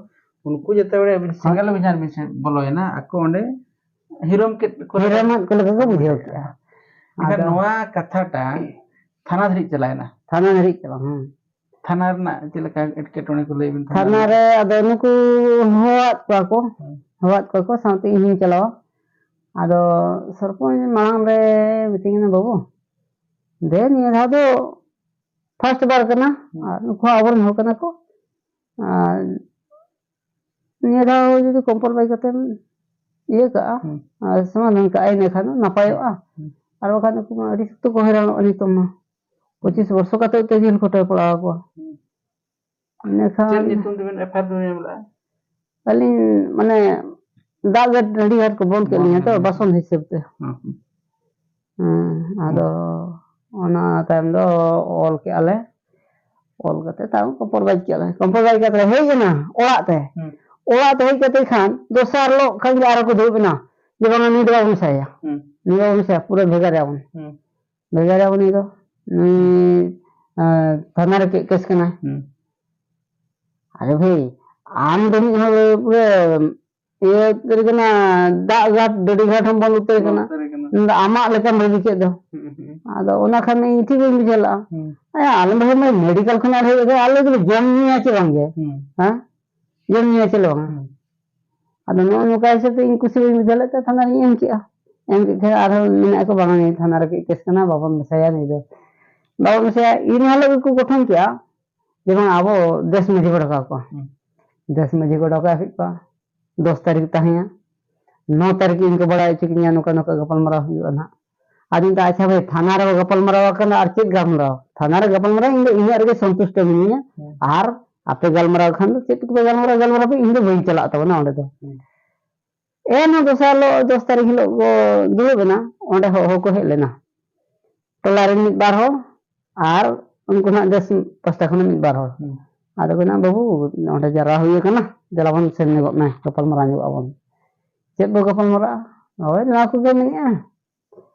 ᱩᱱᱠᱩ ᱡᱮᱛᱮ ᱵᱮᱲᱮ ᱟᱹᱵᱤᱱ ᱦᱳᱭ᱾ ᱥᱮᱸᱜᱮᱞ ᱚᱵᱷᱤᱡᱟᱱ ᱵᱤᱱ ᱥᱮ ᱵᱚᱞᱚᱭᱮᱱᱟ, ᱟᱠᱚ ᱚᱸᱰᱮ ᱦᱤᱨᱳᱢ ᱠᱮᱫ ᱠᱚ ᱦᱤᱨᱳᱢ ᱞᱮᱠᱟ ᱮᱫ ᱠᱚ ᱞᱮᱠᱟ ᱠᱚ ᱵᱩᱡᱷᱟᱹᱣ ᱵᱩᱡᱷᱟᱹᱣ ᱠᱮᱫᱼᱟ᱾ ᱠᱮᱫᱼᱟ᱾ ᱮᱱᱠᱷᱟᱱ ᱟᱫᱚ ᱱᱚᱣᱟ ᱠᱟᱛᱷᱟᱴᱟᱜ ᱛᱷᱟᱱᱟ ᱫᱷᱟᱹᱨᱤᱡ ᱪᱟᱞᱟᱣᱮᱱᱟ᱾ ᱛᱷᱟᱱᱟ ᱫᱷᱟᱹᱨᱤᱡ ᱪᱟᱞᱟᱣ, ᱦᱮᱸ᱾ ᱛᱷᱟᱱᱟ ᱨᱮᱱᱟᱜ ᱪᱮᱫ ᱞᱮᱠᱟ ᱮᱴᱠᱮᱴᱚᱬᱮ ᱠᱚ ᱞᱟᱹᱭ ᱵᱤᱱ? ᱛᱷᱟᱱᱟ ᱨᱮ ᱟᱫᱚ ᱱᱩᱠᱩ ᱦᱚᱦᱚᱣᱟᱫ ᱠᱚᱣᱟ ᱠᱚ, ᱦᱮᱸ᱾ ᱦᱚᱦᱚᱣᱟᱫ ᱠᱚᱣᱟ ᱠᱚ, ᱥᱟᱶᱛᱮ ᱤᱧ ᱦᱚᱸᱧ ᱪᱟᱞᱟᱣᱟ᱾ ᱟᱫᱚ ᱥᱚᱨᱯᱚᱧᱪ ᱢᱟᱲᱟᱝ ᱨᱮ ᱢᱤᱛᱟᱹᱧ ᱠᱟᱱᱟ, "ᱵᱟᱹᱵᱩ, ᱫᱮ ᱱᱤᱭᱟᱹ ᱫᱷᱟᱣ ᱫᱚ first ᱵᱟᱨ ᱠᱟᱱᱟ, ᱦᱮᱸ᱾ ᱟᱨ ᱱᱩᱠᱩ ᱦᱚᱸ ᱟᱵᱚᱨᱮᱱ ᱦᱚᱲ ᱠᱟᱱᱟ ᱠᱚ, ᱟᱨ ᱱᱤᱭᱟᱹ ᱫᱷᱟᱣ ᱡᱩᱫᱤ compromise ᱠᱟᱛᱮᱢ ᱤᱭᱟᱹ ᱠᱟᱜᱼᱟ, ᱦᱩᱸ᱾ ᱟᱨ ᱥᱚᱢᱟᱫᱷᱟᱱ ᱠᱟᱜᱼᱟ, ᱤᱱᱟᱹ ᱠᱷᱟᱱ ᱫᱚ ᱱᱟᱯᱟᱭᱚᱜᱼᱟ᱾ ᱦᱩᱸ᱾ ᱟᱨ ᱵᱟᱠᱷᱟᱱ ᱩᱱᱠᱩ ᱢᱟ ᱟᱹᱰᱤ ᱥᱚᱠᱛᱚ ᱠᱚ ᱦᱚᱭᱨᱟᱱᱚᱜᱼᱟ ᱱᱤᱛᱚᱝ ᱢᱟ᱾ ᱯᱚᱸᱪᱤᱥ ᱵᱚᱨᱥᱚ ᱠᱟᱛᱮ ᱛᱮ ᱡᱮᱞ ᱠᱷᱟᱴᱟᱣ ᱯᱟᱲᱟᱣ ᱟᱠᱚᱣᱟ᱾ ᱦᱩᱸ᱾ ᱤᱱᱟᱹ ᱠᱷᱟᱱ ᱪᱮᱫ ᱧᱩᱛᱩᱢ ᱛᱮᱵᱮᱱ FIR ᱫᱚᱵᱮᱱ ᱮᱢ ᱞᱮᱫᱼᱟ? ᱟᱹᱞᱤᱧ ᱢᱟᱱᱮ ᱫᱟᱜ ᱜᱮ ᱟᱹᱰᱤ ᱟᱸᱴ ᱠᱚ ᱵᱚᱱᱫ ᱠᱮᱫ ᱵᱚᱱᱫ ᱞᱤᱧᱟ ᱛᱚ, ᱦᱮᱸ, ᱦᱮᱸ᱾ ᱵᱟᱥᱚᱱ ᱦᱤᱥᱟᱹᱵ ᱛᱮ᱾ ᱦᱮᱸ, ᱦᱮᱸ᱾ ᱦᱮᱸ, ᱟᱫᱚ ᱚᱱᱟ ᱛᱟᱭᱚᱢ ᱫᱚ ᱚᱞ ᱠᱮᱜᱼᱟ ᱞᱮ᱾ ᱚᱞ ᱠᱟᱛᱮ ᱛᱟᱭᱚᱢ compromise ᱠᱮᱜᱼᱟ ᱞᱮ᱾ Compromise ᱠᱟᱛᱮ ᱞᱮ ᱦᱮᱡ ᱮᱱᱟ ᱚᱲᱟᱜ ᱛᱮ᱾ ᱦᱩᱸ᱾ ᱚᱲᱟᱜ ᱛᱮ ᱦᱮᱡ ᱠᱟᱛᱮ ᱠᱷᱟᱱ ᱫᱚᱥᱟᱨ ᱦᱤᱞᱳᱜ ᱠᱷᱟᱱ ᱜᱮ ᱟᱨᱚ ᱠᱚ ᱫᱩᱲᱩᱵ ᱮᱱᱟ᱾ ᱡᱮ, "ᱵᱟᱝᱟ, ᱱᱩᱭ ᱫᱚ ᱵᱟᱵᱚᱱ ᱢᱮᱥᱟᱭᱟ᱾ ᱦᱩᱸ᱾ ᱱᱩᱭ ᱵᱟᱵᱚᱱ ᱢᱮᱥᱟᱭᱟ, ᱯᱩᱨᱟᱹ ᱵᱷᱮᱜᱟᱨ ᱮᱭᱟ ᱵᱚᱱ᱾ ᱦᱩᱸ᱾ ᱵᱷᱮᱜᱟᱨ ᱮᱭᱟ ᱵᱚᱱ ᱱᱩᱭ ᱫᱚ᱾ ᱱᱩᱭ, ᱮᱸ, ᱛᱷᱟᱱᱟ ᱨᱮ ᱪᱮᱫ case ᱠᱟᱱᱟᱭ?" ᱦᱩᱸ᱾ ᱟᱨᱮ ᱵᱷᱟᱹᱭ, ᱟᱢ ᱫᱚ ᱢᱤᱫ ᱦᱚᱲ ᱯᱩᱨᱟᱹ ᱤᱭᱟᱹ ᱩᱛᱟᱹᱨ ᱠᱟᱱᱟ, ᱫᱟᱜ ᱜᱷᱟᱴ, ᱰᱟᱹᱰᱤ ᱜᱷᱟᱴ ᱦᱚᱸ ᱵᱚᱱᱫ ᱩᱛᱟᱹᱨ ᱠᱟᱱᱟ᱾ ᱩᱛᱟᱹᱨ ᱠᱟᱱᱟ᱾ ᱢᱮᱱᱫᱟ, ᱟᱢᱟᱜ ᱞᱮᱠᱟᱢ ᱨᱟᱹᱜᱤ ᱠᱮᱫ ᱫᱚ᱾ ᱦᱩᱸ, ᱦᱩᱸ᱾ ᱟᱫᱚ ᱚᱱᱟ ᱠᱷᱟᱱ ᱤᱧ ᱴᱷᱤᱠ ᱵᱟᱹᱧ ᱵᱩᱡᱷᱟᱹᱣ ᱞᱟᱜᱼᱟ᱾ ᱦᱩᱸ᱾ ᱮ, ᱟᱞᱮ ᱢᱟ ᱢᱮᱰᱤᱠᱮᱞ ᱠᱷᱚᱱᱟᱜ ᱞᱮ ᱦᱮᱡ ᱟᱠᱟᱱᱟ, ᱟᱞᱮ ᱫᱚᱞᱮ ᱡᱚᱢ ᱧᱩᱭᱟ ᱪᱮ ᱵᱟᱝ ᱜᱮ? ᱦᱩᱸ᱾ ᱦᱮᱸ? ᱡᱚᱢ ᱧᱩᱭᱟ ᱪᱮ ᱵᱟᱝ? ᱦᱩᱸ᱾ ᱟᱫᱚ ᱱᱚᱜᱼᱚ ᱱᱚᱝᱠᱟ ᱦᱤᱥᱟᱹᱵ ᱛᱮ ᱤᱧ ᱠᱩᱥᱤ ᱵᱟᱹᱧ ᱵᱩᱡᱷᱟᱹᱣ ᱞᱮᱫ ᱛᱮ ᱛᱷᱟᱱᱟ ᱨᱤᱧ ᱮᱢ ᱠᱮᱜᱼᱟ᱾ ᱮᱢ ᱠᱮᱫ ᱠᱷᱟᱱ ᱟᱨᱦᱚᱸ ᱢᱮᱱᱟᱜ ᱠᱚ, ᱵᱟᱝᱟ, ᱱᱤᱭᱟᱹ ᱛᱷᱟᱱᱟ ᱨᱮ ᱠᱮᱥ ᱠᱟᱱᱟ, ᱵᱟᱵᱚᱱ ᱢᱮᱥᱟᱭᱟ ᱱᱩᱭ ᱫᱚ᱾ ᱵᱟᱵᱚᱱ ᱢᱮᱥᱟᱭᱟ, ᱤᱱ ᱦᱤᱞᱳᱜ ᱜᱮᱠᱚ ᱜᱚᱴᱷᱚᱱ ᱠᱮᱜᱼᱟ ᱡᱮ ᱵᱟᱝ, ᱟᱵᱚ ᱫᱮᱥ ᱢᱟᱹᱡᱷᱤ ᱵᱚ ᱰᱟᱠᱟᱣ ᱠᱚᱣᱟ᱾ ᱦᱩᱸ᱾ ᱫᱮᱥ ᱢᱟᱹᱡᱷᱤ ᱠᱚ ᱰᱟᱠᱟᱣ ᱠᱮᱫ ᱠᱚᱣᱟ᱾ ᱫᱚᱥ ᱛᱟᱹᱨᱤᱠᱷ ᱛᱟᱦᱮᱸᱭᱟ, ᱱᱚ ᱛᱟᱹᱨᱤᱠᱷ ᱤᱧ ᱠᱚ ᱵᱟᱲᱟᱭ ᱦᱚᱪᱚ ᱠᱤᱧᱟ, ᱱᱚᱝᱠᱟ ᱱᱚᱝᱠᱟ ᱜᱟᱯᱟᱞᱢᱟᱨᱟᱣ ᱦᱩᱭᱩᱜᱼᱟ ᱱᱟᱦᱟᱜ᱾ ᱟᱫᱚᱧ ᱢᱮᱛᱟᱜᱼᱟ, ᱟᱪᱪᱷᱟ ᱵᱷᱟᱹᱭ, ᱛᱷᱟᱱᱟ ᱨᱮ ᱜᱟᱯᱟᱞᱢᱟᱨᱟᱣ ᱟᱠᱟᱱᱟ, ᱟᱨ ᱪᱮᱫ ᱜᱟᱞᱢᱟᱨᱟᱣ? ᱛᱷᱟᱱᱟ ᱨᱮ ᱜᱟᱯᱟᱞᱢᱟᱨᱟᱣ, ᱤᱧ ᱫᱚ ᱤᱧᱟᱹᱜ ᱨᱮᱜᱮ ᱥᱚᱱᱛᱩᱥᱴᱚ ᱢᱤᱱᱟᱹᱧᱟ᱾ ᱦᱩᱸ᱾ ᱟᱨ ᱟᱯᱮ ᱜᱟᱞᱢᱟᱨᱟᱣ ᱠᱷᱟᱱ ᱫᱚ ᱪᱮᱫ ᱠᱚᱯᱮ ᱜᱟᱞᱢᱟᱨᱟᱣ, ᱜᱟᱞᱢᱟᱨᱟᱣ ᱯᱮ, ᱤᱧ ᱫᱚ ᱵᱟᱹᱧ ᱪᱟᱞᱟᱜ ᱛᱟᱵᱚᱱᱟ ᱚᱸᱰᱮ ᱫᱚ᱾ ᱦᱩᱸ᱾ ᱮᱱᱦᱚᱸ ᱫᱚᱥᱟᱨ ᱦᱤᱞᱳᱜ, ᱫᱚᱥ ᱛᱟᱹᱨᱤᱠᱷ ᱦᱤᱞᱳᱜ ᱠᱚ ᱫᱩᱲᱩᱵ ᱮᱱᱟ, ᱚᱸᱰᱮ ᱦᱚᱦᱚ ᱠᱚ ᱦᱮᱡ ᱞᱮᱱᱟ, ᱴᱚᱞᱟ ᱨᱮᱱ ᱢᱤᱫ ᱵᱟᱨ ᱦᱚᱲ ᱟᱨ ᱩᱱᱠᱩ ᱱᱟᱜ ᱫᱮᱥ ᱯᱟᱥᱴᱟ ᱠᱷᱚᱱ ᱢᱤᱫ ᱵᱟᱨ ᱦᱚᱲ᱾ ᱦᱩᱸ᱾ ᱟᱫᱚ ᱠᱚ ᱢᱮᱱᱟ, "ᱵᱟᱹᱵᱩ, ᱚᱸᱰᱮ ᱡᱟᱣᱨᱟ ᱦᱩᱭ ᱟᱠᱟᱱᱟ, ᱫᱮᱞᱟ ᱵᱚᱱ ᱥᱮᱱ ᱧᱚᱜᱚᱜ ᱢᱮ, ᱜᱟᱯᱟᱞ ᱢᱟᱨᱟᱣ ᱧᱚᱜᱚᱜ ᱟᱵᱚᱱ᱾" ᱪᱮᱫ ᱵᱚ ᱜᱟᱯᱟᱞ ᱢᱟᱨᱟᱜᱼᱟ? ᱦᱳᱭ, ᱱᱚᱣᱟ ᱠᱚᱜᱮ ᱢᱮᱱᱮᱜᱼᱟ᱾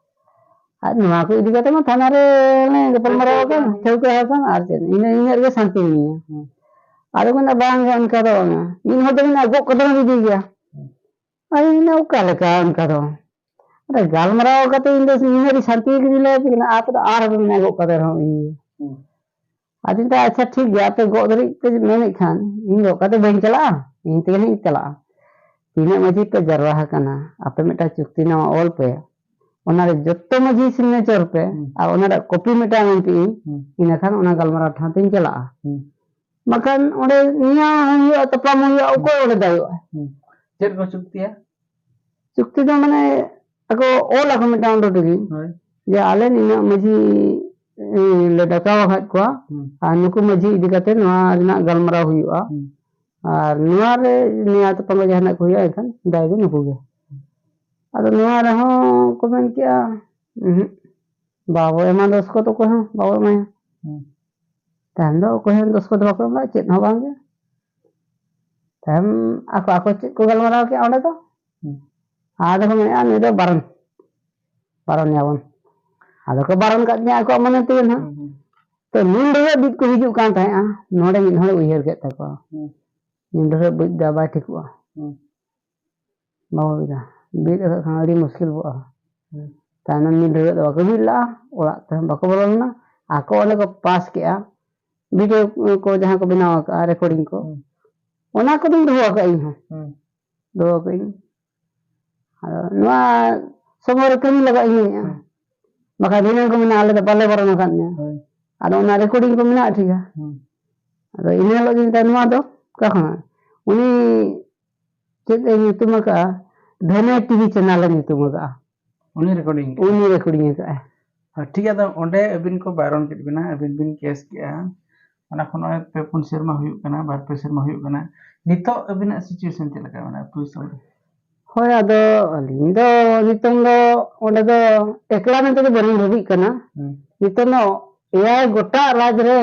ᱟᱨ ᱱᱚᱣᱟ ᱠᱚ ᱤᱫᱤ ᱠᱟᱛᱮ ᱢᱟ ᱛᱷᱟᱱᱟ ᱨᱮ ᱚᱱᱮ ᱜᱟᱯᱟᱞ ᱢᱟᱨᱟᱣ ᱟᱠᱟᱱ, ᱴᱷᱟᱹᱣᱠᱟᱹ ᱟᱠᱟᱱ, ᱟᱨ ᱪᱮᱫ, ᱤᱱᱟᱹ, ᱤᱱᱟᱹ ᱨᱮᱜᱮ ᱥᱟᱱᱛᱤ ᱢᱤᱱᱟᱹᱧᱟ᱾ ᱦᱩᱸ᱾ ᱟᱫᱚ ᱢᱮᱱᱟ, "ᱵᱟᱝ ᱜᱮ, ᱚᱱᱠᱟ ᱫᱚ ᱵᱟᱝᱟ, ᱢᱤᱫ ᱦᱚᱲ ᱫᱚ ᱢᱮᱱᱟ ᱜᱚᱜ ᱠᱟᱛᱮ ᱦᱚᱸ ᱤᱫᱤ ᱜᱮᱭᱟ᱾" ᱦᱩᱸ᱾ ᱟᱫᱚ ᱢᱮᱱᱟ, "ᱚᱠᱟ ᱞᱮᱠᱟ ᱚᱱᱠᱟ ᱫᱚ?" ᱟᱫᱚ ᱜᱟᱞᱢᱟᱨᱟᱣ ᱠᱟᱛᱮ ᱤᱧ ᱫᱚ ᱤᱱᱟᱹ ᱟᱹᱰᱤ ᱥᱟᱱᱛᱤ ᱜᱮ ᱞᱟᱹᱭ ᱟᱯᱮ ᱠᱟᱱᱟ, ᱟᱯᱮ ᱫᱚ ᱟᱨ ᱦᱚᱸ ᱯᱮ ᱢᱮᱱᱟ ᱜᱚᱜ ᱠᱟᱛᱮ ᱨᱮᱦᱚᱸ ᱤᱭᱟᱹ᱾ ᱦᱩᱸ᱾ ᱟᱫᱚᱧ ᱢᱮᱛᱟᱭᱟ, "ᱟᱪᱪᱷᱟ, ᱴᱷᱤᱠ ᱜᱮᱭᱟ, ᱟᱯᱮ ᱜᱚᱜ ᱫᱷᱟᱹᱨᱤᱡ ᱯᱮ ᱢᱮᱱᱮᱫ ᱠᱷᱟᱱ, ᱤᱧ ᱜᱚᱜ ᱠᱟᱛᱮ ᱵᱟᱹᱧ ᱪᱟᱞᱟᱜᱼᱟ, ᱤᱧ ᱛᱮᱜᱮ ᱦᱟᱸᱜ ᱤᱧ ᱪᱟᱞᱟᱜᱼᱟ᱾ ᱛᱤᱱᱟᱹᱜ ᱢᱟᱹᱡᱷᱤ ᱯᱮ ᱡᱟᱨᱣᱟ ᱟᱠᱟᱱᱟ, ᱟᱯᱮ ᱢᱤᱫᱴᱟᱝ ᱪᱩᱠᱛᱤ ᱱᱟᱢᱟ ᱚᱞ ᱯᱮ, ᱚᱱᱟᱨᱮ ᱡᱚᱛᱚ ᱢᱟᱹᱡᱷᱤ ᱥᱤᱜᱽᱱᱮᱪᱟᱨ ᱯᱮ, ᱦᱩᱸ᱾ ᱟᱨ ᱚᱱᱟ ᱨᱮᱭᱟᱜ ᱠᱚᱯᱤ ᱢᱤᱫᱴᱟᱝ ᱮᱢ ᱯᱮ ᱤᱧ, ᱦᱩᱸ᱾ ᱤᱱᱟᱹᱠᱷᱟᱱ ᱚᱱᱟ ᱜᱟᱞᱢᱟᱨᱟᱣ ᱴᱷᱟᱶ ᱛᱤᱧ ᱪᱟᱞᱟᱜᱼᱟ᱾ ᱦᱩᱸ᱾ ᱵᱟᱠᱷᱟᱱ ᱚᱸᱰᱮ ᱱᱤᱭᱟᱹ ᱦᱚᱸ ᱦᱩᱭᱩᱜᱼᱟ, ᱛᱟᱯᱟᱢ ᱦᱚᱸ ᱦᱩᱭᱩᱜᱼᱟ, ᱚᱠᱚᱭ ᱚᱸᱰᱮ ᱫᱟᱲᱮᱭᱟᱜᱼᱟ?" ᱦᱩᱸ᱾ ᱪᱮᱫ ᱠᱚ ᱪᱩᱠᱛᱤᱭᱟ? ᱪᱩᱠᱛᱤ ᱫᱚ ᱢᱟᱱᱮ ᱟᱠᱚ ᱚᱞ ᱟᱠᱚ ᱢᱤᱫᱴᱟᱝ ᱚᱸᱰᱮ ᱜᱮ, ᱦᱳᱭ᱾ ᱡᱮ ᱟᱞᱮ ᱱᱤᱱᱟᱹᱜ ᱢᱟᱹᱡᱷᱤ, ᱮ, ᱞᱮ ᱰᱟᱠᱟᱣ ᱟᱠᱟᱫ ᱠᱚᱣᱟ, ᱦᱩᱸ᱾ ᱟᱨ ᱱᱩᱠᱩ ᱢᱟᱹᱡᱷᱤ ᱤᱫᱤ ᱠᱟᱛᱮ ᱱᱚᱣᱟ ᱨᱮᱱᱟᱜ ᱜᱟᱞᱢᱟᱨᱟᱣ ᱦᱩᱭᱩᱜᱼᱟ᱾ ᱦᱩᱸ᱾ ᱟᱨ ᱱᱚᱣᱟ ᱨᱮ ᱱᱮᱭᱟ ᱛᱟᱯᱟᱢ ᱡᱟᱦᱟᱱᱟᱜ ᱠᱚ ᱦᱩᱭᱩᱜᱼᱟ, ᱮᱱᱠᱷᱟᱱ ᱫᱟᱭ ᱫᱚ ᱱᱩᱠᱩ ᱜᱮ᱾ ᱟᱫᱚ ᱱᱚᱣᱟ ᱨᱮᱦᱚᱸ ᱠᱚ ᱢᱮᱱ ᱠᱮᱜᱼᱟ, ᱩᱸᱦᱩᱜ, ᱵᱟᱵᱚ ᱮᱢᱟ ᱫᱚᱥᱠᱚᱛ, ᱚᱠᱚᱭ ᱦᱚᱸ ᱵᱟᱵᱚ ᱮᱢᱟᱭᱟ᱾ ᱦᱩᱸ᱾ ᱛᱟᱭᱚᱢ ᱫᱚ ᱚᱠᱚᱭ ᱦᱚᱸ ᱫᱚᱥᱠᱚᱛ ᱵᱟᱠᱚ ᱮᱢᱟ, ᱪᱮᱫ ᱦᱚᱸ ᱵᱟᱝ ᱜᱮ᱾ ᱛᱟᱭᱚᱢ ᱟᱠᱚ ᱟᱠᱚ ᱪᱮᱫ ᱠᱚ ᱜᱟᱞᱢᱟᱨᱟᱣ ᱠᱮᱜᱼᱟ ᱚᱸᱰᱮ ᱫᱚ᱾ ᱦᱩᱸ᱾ ᱟᱫᱚ ᱠᱚ ᱢᱮᱱᱮᱜᱼᱟ, "ᱱᱩᱭ ᱫᱚ ᱵᱟᱨᱚᱱ, ᱵᱟᱨᱚᱱ ᱮᱭᱟᱵᱚᱱ᱾" ᱟᱫᱚ ᱠᱚ ᱵᱟᱨᱚᱱ ᱠᱟᱫ ᱞᱤᱧᱟ ᱟᱠᱚᱣᱟᱜ ᱢᱚᱱᱮ ᱛᱮᱜᱮ ᱱᱟᱦᱟᱜ᱾ ᱦᱩᱸ, ᱦᱩᱸ᱾ ᱛᱚ, ᱱᱤᱱ ᱰᱷᱟᱹᱨᱟᱹᱜ ᱵᱤᱫ ᱠᱚ ᱦᱤᱡᱩᱜ ᱠᱟᱱ ᱛᱟᱦᱮᱸᱜᱼᱟ, ᱱᱚᱰᱮ ᱢᱤᱫ ᱦᱚᱲᱮ ᱩᱭᱦᱟᱹᱨ ᱠᱮᱫ ᱛᱟᱠᱚᱣᱟ᱾ ᱦᱩᱸ᱾ ᱱᱤᱱ ᱰᱷᱟᱹᱨᱟᱹᱜ ᱵᱤᱫ ᱫᱚ ᱵᱟᱭ ᱴᱷᱤᱠᱚᱜᱼᱟ᱾ ᱦᱩᱸ᱾ ᱵᱟᱵᱚ ᱵᱤᱫᱟ᱾ ᱵᱤᱫ ᱟᱠᱟᱫ ᱠᱷᱟᱱ ᱟᱹᱰᱤ ᱢᱩᱥᱠᱤᱞ ᱠᱚᱜᱼᱟ᱾ ᱦᱩᱸ᱾ ᱛᱟᱭᱱᱚᱢ ᱢᱤᱫ ᱰᱷᱟᱹᱨᱣᱟᱹᱜ ᱫᱚ ᱵᱟᱠᱚ ᱵᱤᱫ ᱞᱟᱜᱼᱟ, ᱚᱲᱟᱜ ᱛᱮᱦᱚᱸ ᱵᱟᱠᱚ ᱵᱚᱞᱚ ᱞᱮᱱᱟ᱾ ᱟᱠᱚ ᱚᱸᱰᱮ ᱠᱚ ᱯᱟᱥ ᱠᱮᱜᱼᱟ, ᱵᱷᱤᱰᱤᱭᱳ ᱠᱚ ᱡᱟᱦᱟᱸ ᱠᱚ ᱵᱮᱱᱟᱣ ᱟᱠᱟᱫᱼᱟ, ᱨᱮᱠᱚᱨᱰᱤᱝ ᱠᱚ, ᱦᱩᱸ᱾ ᱚᱱᱟ ᱠᱚᱫᱚᱧ ᱫᱚᱦᱚ ᱟᱠᱟᱫ ᱤᱧ ᱦᱚᱸ᱾ ᱦᱩᱸ᱾ ᱫᱚᱦᱚ ᱟᱠᱟᱫ ᱤᱧ᱾ ᱟᱫᱚ ᱱᱚᱣᱟ ᱥᱚᱢᱚᱭ ᱨᱮ ᱠᱟᱹᱢᱤ ᱞᱟᱜᱟᱜ ᱤᱧ ᱢᱮᱱᱮᱫᱼᱟ᱾ ᱦᱩᱸ᱾ ᱵᱟᱠᱷᱟᱱ ᱫᱷᱤᱱᱟᱹᱝ ᱠᱚ ᱢᱮᱱᱟ, "ᱟᱞᱮ ᱫᱚ ᱵᱟᱞᱮ ᱵᱟᱨᱚᱱ ᱟᱠᱟᱫ ᱢᱮᱭᱟ᱾" ᱦᱳᱭ᱾ ᱟᱫᱚ ᱚᱱᱟ ᱨᱮᱠᱚᱨᱰᱤᱝ ᱠᱚ ᱢᱮᱱᱟᱜᱼᱟ, ᱴᱷᱤᱠᱟ᱾ ᱦᱩᱸ᱾ ᱟᱫᱚ ᱤᱱᱟᱹ ᱦᱤᱞᱳᱜ ᱫᱤᱱ ᱛᱟᱭᱚᱢ ᱱᱚᱣᱟ ᱫᱚ ᱚᱠᱟ ᱠᱷᱚᱱᱟᱜ? ᱩᱱᱤ ᱪᱮᱫ ᱮ ᱧᱩᱛᱩᱢ ᱟᱠᱟᱫᱼᱟ? ᱫᱷᱟᱹᱱᱟᱹᱭ ᱴᱤᱵᱷᱤ ᱪᱮᱱᱮᱞ ᱮ ᱧᱩᱛᱩᱢ ᱟᱠᱟᱫᱼᱟ᱾ ᱩᱱᱤ ᱨᱮᱠᱚᱨᱰᱤᱝ ᱠᱮᱫᱼᱟ? ᱩᱱᱤ ᱨᱮᱠᱚᱨᱰᱤᱝ ᱟᱠᱟᱫᱼᱟᱭ᱾ ᱦᱳᱭ, ᱴᱷᱤᱠ ᱜᱮᱭᱟ᱾ ᱟᱫᱚ ᱚᱸᱰᱮ ᱟᱹᱵᱤᱱ ᱠᱚ ᱵᱟᱨᱚᱱ ᱠᱮᱫ ᱵᱤᱱᱟ, ᱟᱹᱵᱤᱱ ᱵᱤᱱ ᱠᱮᱥ ᱠᱮᱜᱼᱟ, ᱚᱱᱟ ᱠᱷᱚᱱ ᱱᱚᱜᱼᱚᱭ ᱯᱮ ᱯᱩᱱ ᱥᱮᱨᱢᱟ ᱦᱩᱭᱩᱜ ᱠᱟᱱᱟ, ᱵᱟᱨ ᱯᱮ ᱥᱮᱨᱢᱟ ᱦᱩᱭᱩᱜ ᱠᱟᱱᱟ, ᱱᱤᱛᱚᱜ ᱟᱹᱵᱤᱱᱟᱜ situation ᱪᱮᱫ ᱞᱮᱠᱟ ᱢᱮᱱᱟᱜᱼᱟ ᱟᱹᱛᱩ ᱫᱤᱥᱚᱢ ᱨᱮ? ᱦᱳᱭ, ᱟᱫᱚ ᱟᱹᱞᱤᱧ ᱫᱚ ᱱᱤᱛᱚᱝ ᱫᱚ ᱚᱸᱰᱮ ᱫᱚ ᱮᱠᱞᱟ ᱢᱮᱱᱛᱮ ᱫᱚ ᱵᱟᱹᱞᱤᱧ ᱵᱷᱟᱹᱵᱤᱜ ᱠᱟᱱᱟ᱾ ᱦᱩᱸ᱾ ᱱᱤᱛᱚᱝ ᱫᱚ ᱮᱭᱟᱭ ᱜᱚᱴᱟ ᱨᱟᱡᱽ ᱨᱮ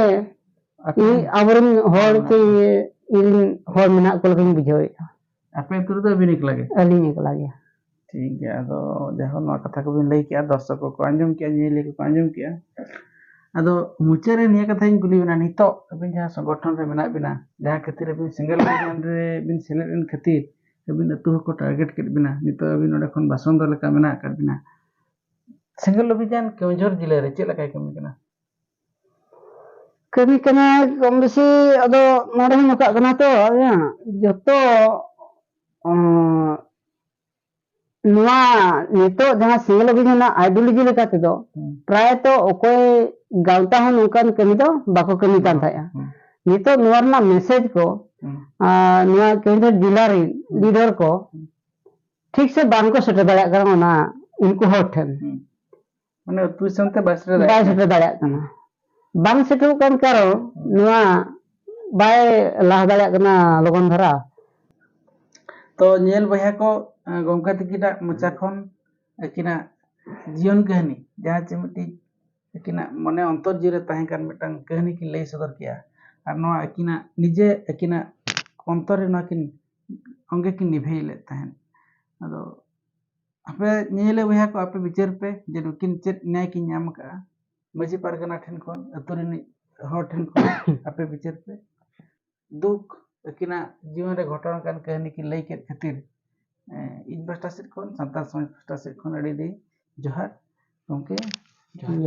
ᱟᱯᱮ ᱤᱧ, ᱟᱵᱚᱨᱮᱱ ᱦᱚᱲ ᱦᱮᱸ᱾ ᱪᱮ ᱤᱧ ᱦᱚᱲ ᱢᱮᱱᱟᱜ ᱠᱚ ᱞᱮᱠᱟᱧ ᱵᱩᱡᱷᱟᱹᱣᱮᱫᱼᱟ᱾ ᱟᱯᱮ ᱟᱹᱛᱩ ᱨᱮᱫᱚ ᱟᱹᱵᱤᱱ ᱮᱠᱞᱟ ᱜᱮ? ᱟᱹᱞᱤᱧ ᱮᱠᱞᱟ ᱜᱮ᱾ ᱴᱷᱤᱠ ᱜᱮᱭᱟ, ᱟᱫᱚ ᱡᱟᱭᱦᱳᱠ, ᱱᱚᱣᱟ ᱠᱟᱛᱷᱟ ᱠᱚᱵᱤᱱ ᱞᱟᱹᱭ ᱠᱮᱜᱼᱟ, ᱫᱚᱨᱥᱚᱠ ᱠᱚᱠᱚ ᱟᱸᱡᱚᱢ ᱠᱮᱜᱼᱟ, ᱧᱮᱧᱮᱞᱤᱭᱟᱹ ᱠᱚᱠᱚ ᱟᱸᱡᱚᱢ ᱠᱮᱜᱼᱟ᱾ ᱟᱫᱚ ᱢᱩᱪᱟᱹᱫ ᱨᱮ ᱱᱤᱭᱟᱹ ᱠᱟᱛᱷᱟᱧ ᱠᱩᱞᱤ ᱵᱮᱱᱟ, ᱱᱤᱛᱚᱜ ᱟᱹᱵᱤᱱ ᱡᱟᱦᱟᱸ ᱥᱚᱝᱜᱚᱴᱷᱚᱱ ᱨᱮ ᱢᱮᱱᱟᱜ ᱵᱤᱱᱟ, ᱡᱟᱦᱟᱸ ᱠᱷᱟᱹᱛᱤᱨ ᱟᱹᱵᱤᱱ ᱥᱮᱸᱜᱮᱞ ᱚᱵᱷᱤᱡᱟᱱ ᱨᱮ ᱵᱤᱱ ᱥᱮᱞᱮᱫ ᱮᱱ ᱠᱷᱟᱹᱛᱤᱨ ᱟᱹᱵᱤᱱ ᱟᱹᱛᱩ ᱦᱚᱸᱠᱚ target ᱠᱮᱫ ᱵᱤᱱᱟ, ᱱᱤᱛᱚᱜ ᱟᱹᱵᱤᱱ ᱚᱸᱰᱮ ᱠᱷᱚᱱ ᱵᱟᱥᱚᱱᱫᱚ ᱞᱮᱠᱟ ᱢᱮᱱᱟᱜ ᱟᱠᱟᱫ ᱵᱤᱱᱟ᱾ ᱥᱮᱸᱜᱮᱞ ᱚᱵᱷᱤᱡᱟᱱ ᱠᱮᱣᱚᱱᱡᱷᱚᱨ ᱡᱤᱞᱟᱹ ᱨᱮ ᱪᱮᱫ ᱞᱮᱠᱟᱭ ᱠᱟᱹᱢᱤ ᱠᱟᱱᱟ? ᱠᱟᱹᱢᱤ ᱠᱟᱱᱟ ᱠᱚᱢ ᱵᱮᱥᱤ, ᱟᱫᱚ ᱱᱚᱰᱮ ᱦᱚᱸ ᱱᱚᱝᱠᱟᱜ ᱠᱟᱱᱟ ᱛᱚ, ᱡᱚᱛᱚ, ᱚᱸ, ᱱᱚᱣᱟ ᱱᱤᱛᱚᱜ ᱡᱟᱦᱟᱸ ᱥᱮᱸᱜᱮᱞ ᱚᱵᱷᱤᱡᱟᱱ ᱨᱮᱱᱟᱜ ideology ᱞᱮᱠᱟ ᱛᱮᱫᱚ, ᱦᱩᱸ᱾ ᱯᱨᱟᱭᱛᱚ ᱚᱠᱚᱭ ᱜᱟᱶᱛᱟ ᱦᱚᱸ ᱱᱚᱝᱠᱟᱱ ᱠᱟᱹᱢᱤ ᱫᱚ ᱵᱟᱠᱚ ᱠᱟᱹᱢᱤ ᱠᱟᱱ ᱛᱟᱦᱮᱸᱜᱼᱟ᱾ ᱦᱩᱸ᱾ ᱱᱤᱛᱚᱜ ᱱᱚᱣᱟ ᱨᱮᱱᱟᱜ message ᱠᱚ, ᱦᱩᱸ᱾ ᱟᱨ ᱱᱚᱣᱟ ᱠᱮᱣᱚᱱᱡᱷᱚᱨ ᱡᱮᱞᱟ ᱨᱮᱱ ᱦᱩᱸ᱾ Leader ᱠᱚ ᱦᱩᱸ᱾ ᱴᱷᱤᱠ ᱥᱮ ᱵᱟᱝ ᱠᱚ ᱥᱮᱴᱮᱨ ᱫᱟᱲᱮᱭᱟᱜ ᱠᱟᱱᱟ ᱚᱱᱟ ᱩᱱᱠᱩ ᱦᱚᱲ ᱴᱷᱮᱱ᱾ ᱦᱩᱸ᱾ ᱢᱟᱱᱮ ᱟᱹᱛᱩ ᱫᱤᱥᱚᱢ ᱛᱮ ᱵᱟᱭ ᱥᱮᱴᱮᱨ ᱫᱟᱲᱮᱭᱟᱜ ᱵᱟᱭ ᱠᱟᱱᱟ᱾ ᱥᱮᱴᱮᱨ ᱫᱟᱲᱮᱭᱟᱜ ᱠᱟᱱᱟ᱾ ᱵᱟᱝ ᱥᱮᱴᱮᱨᱚᱜ ᱠᱟᱱ ᱠᱟᱨᱚᱱ ᱦᱩᱸ᱾ ᱱᱚᱣᱟ ᱵᱟᱭ ᱞᱟᱦᱟ ᱫᱟᱲᱮᱭᱟᱜ ᱠᱟᱱᱟ ᱞᱚᱜᱚᱱ ᱫᱷᱟᱨᱟ᱾ ᱛᱚ ᱧᱮᱞ ᱵᱚᱭᱦᱟ ᱠᱚ, ᱮᱸ, ᱜᱚᱢᱠᱮ ᱛᱟᱹᱠᱤᱱᱟᱜ ᱢᱚᱪᱟ ᱠᱷᱚᱱ ᱟᱹᱠᱤᱱᱟᱜ ᱡᱤᱭᱚᱱ ᱠᱟᱹᱦᱱᱤ, ᱡᱟᱦᱟᱸ ᱪᱮ ᱢᱤᱫᱴᱤᱡ ᱟᱹᱠᱤᱱᱟᱜ ᱢᱚᱱᱮ ᱚᱱᱛᱚᱨ ᱡᱤᱣᱤ ᱨᱮ ᱛᱟᱦᱮᱸ ᱠᱟᱱ ᱢᱤᱫᱴᱟᱝ ᱠᱟᱹᱦᱱᱤ ᱠᱤᱱ ᱞᱟᱹᱭ ᱥᱚᱫᱚᱨ ᱠᱮᱜᱼᱟ, ᱟᱨ ᱱᱚᱣᱟ ᱟᱹᱠᱤᱱᱟᱜ ᱱᱤᱡᱮ ᱟᱹᱠᱤᱱᱟᱜ ᱚᱱᱛᱚᱨ ᱨᱮ ᱱᱚᱣᱟ ᱠᱤᱱ ᱚᱝᱜᱮ ᱠᱤᱱ ᱱᱤᱵᱷᱟᱹᱭ ᱞᱮᱫ ᱛᱟᱦᱮᱸᱫ᱾ ᱟᱫᱚ ᱟᱯᱮ ᱧᱮᱧᱮᱞᱤᱭᱟᱹ ᱵᱚᱭᱦᱟ ᱠᱚ, ᱟᱯᱮ ᱵᱤᱪᱟᱹᱨ ᱯᱮ ᱡᱮ ᱱᱩᱠᱤᱱ ᱪᱮᱫ ᱱᱮᱭᱟᱭ ᱠᱤᱱ ᱧᱟᱢ ᱟᱠᱟᱫᱼᱟ ᱢᱟᱹᱡᱷᱤ ᱯᱟᱨᱜᱟᱱᱟ ᱴᱷᱮᱱ ᱠᱷᱚᱱ, ᱟᱹᱛᱩ ᱨᱤᱱᱤᱡ ᱦᱚᱲ ᱴᱷᱮᱱ ᱠᱷᱚᱱ᱾ ᱟᱯᱮ ᱵᱤᱪᱟᱹᱨ ᱯᱮ᱾ ᱫᱩᱠ ᱟᱹᱠᱤᱱᱟᱜ ᱡᱤᱭᱚᱱ ᱨᱮ ᱜᱷᱚᱴᱚᱱ ᱟᱠᱟᱱ ᱠᱟᱹᱦᱱᱤ ᱠᱤᱱ ᱞᱟᱹᱭ ᱠᱮᱫ ᱠᱷᱟᱹᱛᱤᱨ ᱤᱧ ᱯᱟᱦᱴᱟ ᱥᱮᱫ ᱠᱷᱚᱱ, ᱥᱟᱱᱛᱟᱲ ᱥᱚᱢᱟᱡᱽ ᱯᱟᱦᱴᱟ ᱥᱮᱫ ᱠᱷᱚᱱ ᱟᱹᱰᱤ ᱟᱹᱰᱤ ᱡᱚᱦᱟᱨ ᱜᱚᱢᱠᱮ᱾ ᱡᱚᱦᱟᱨ᱾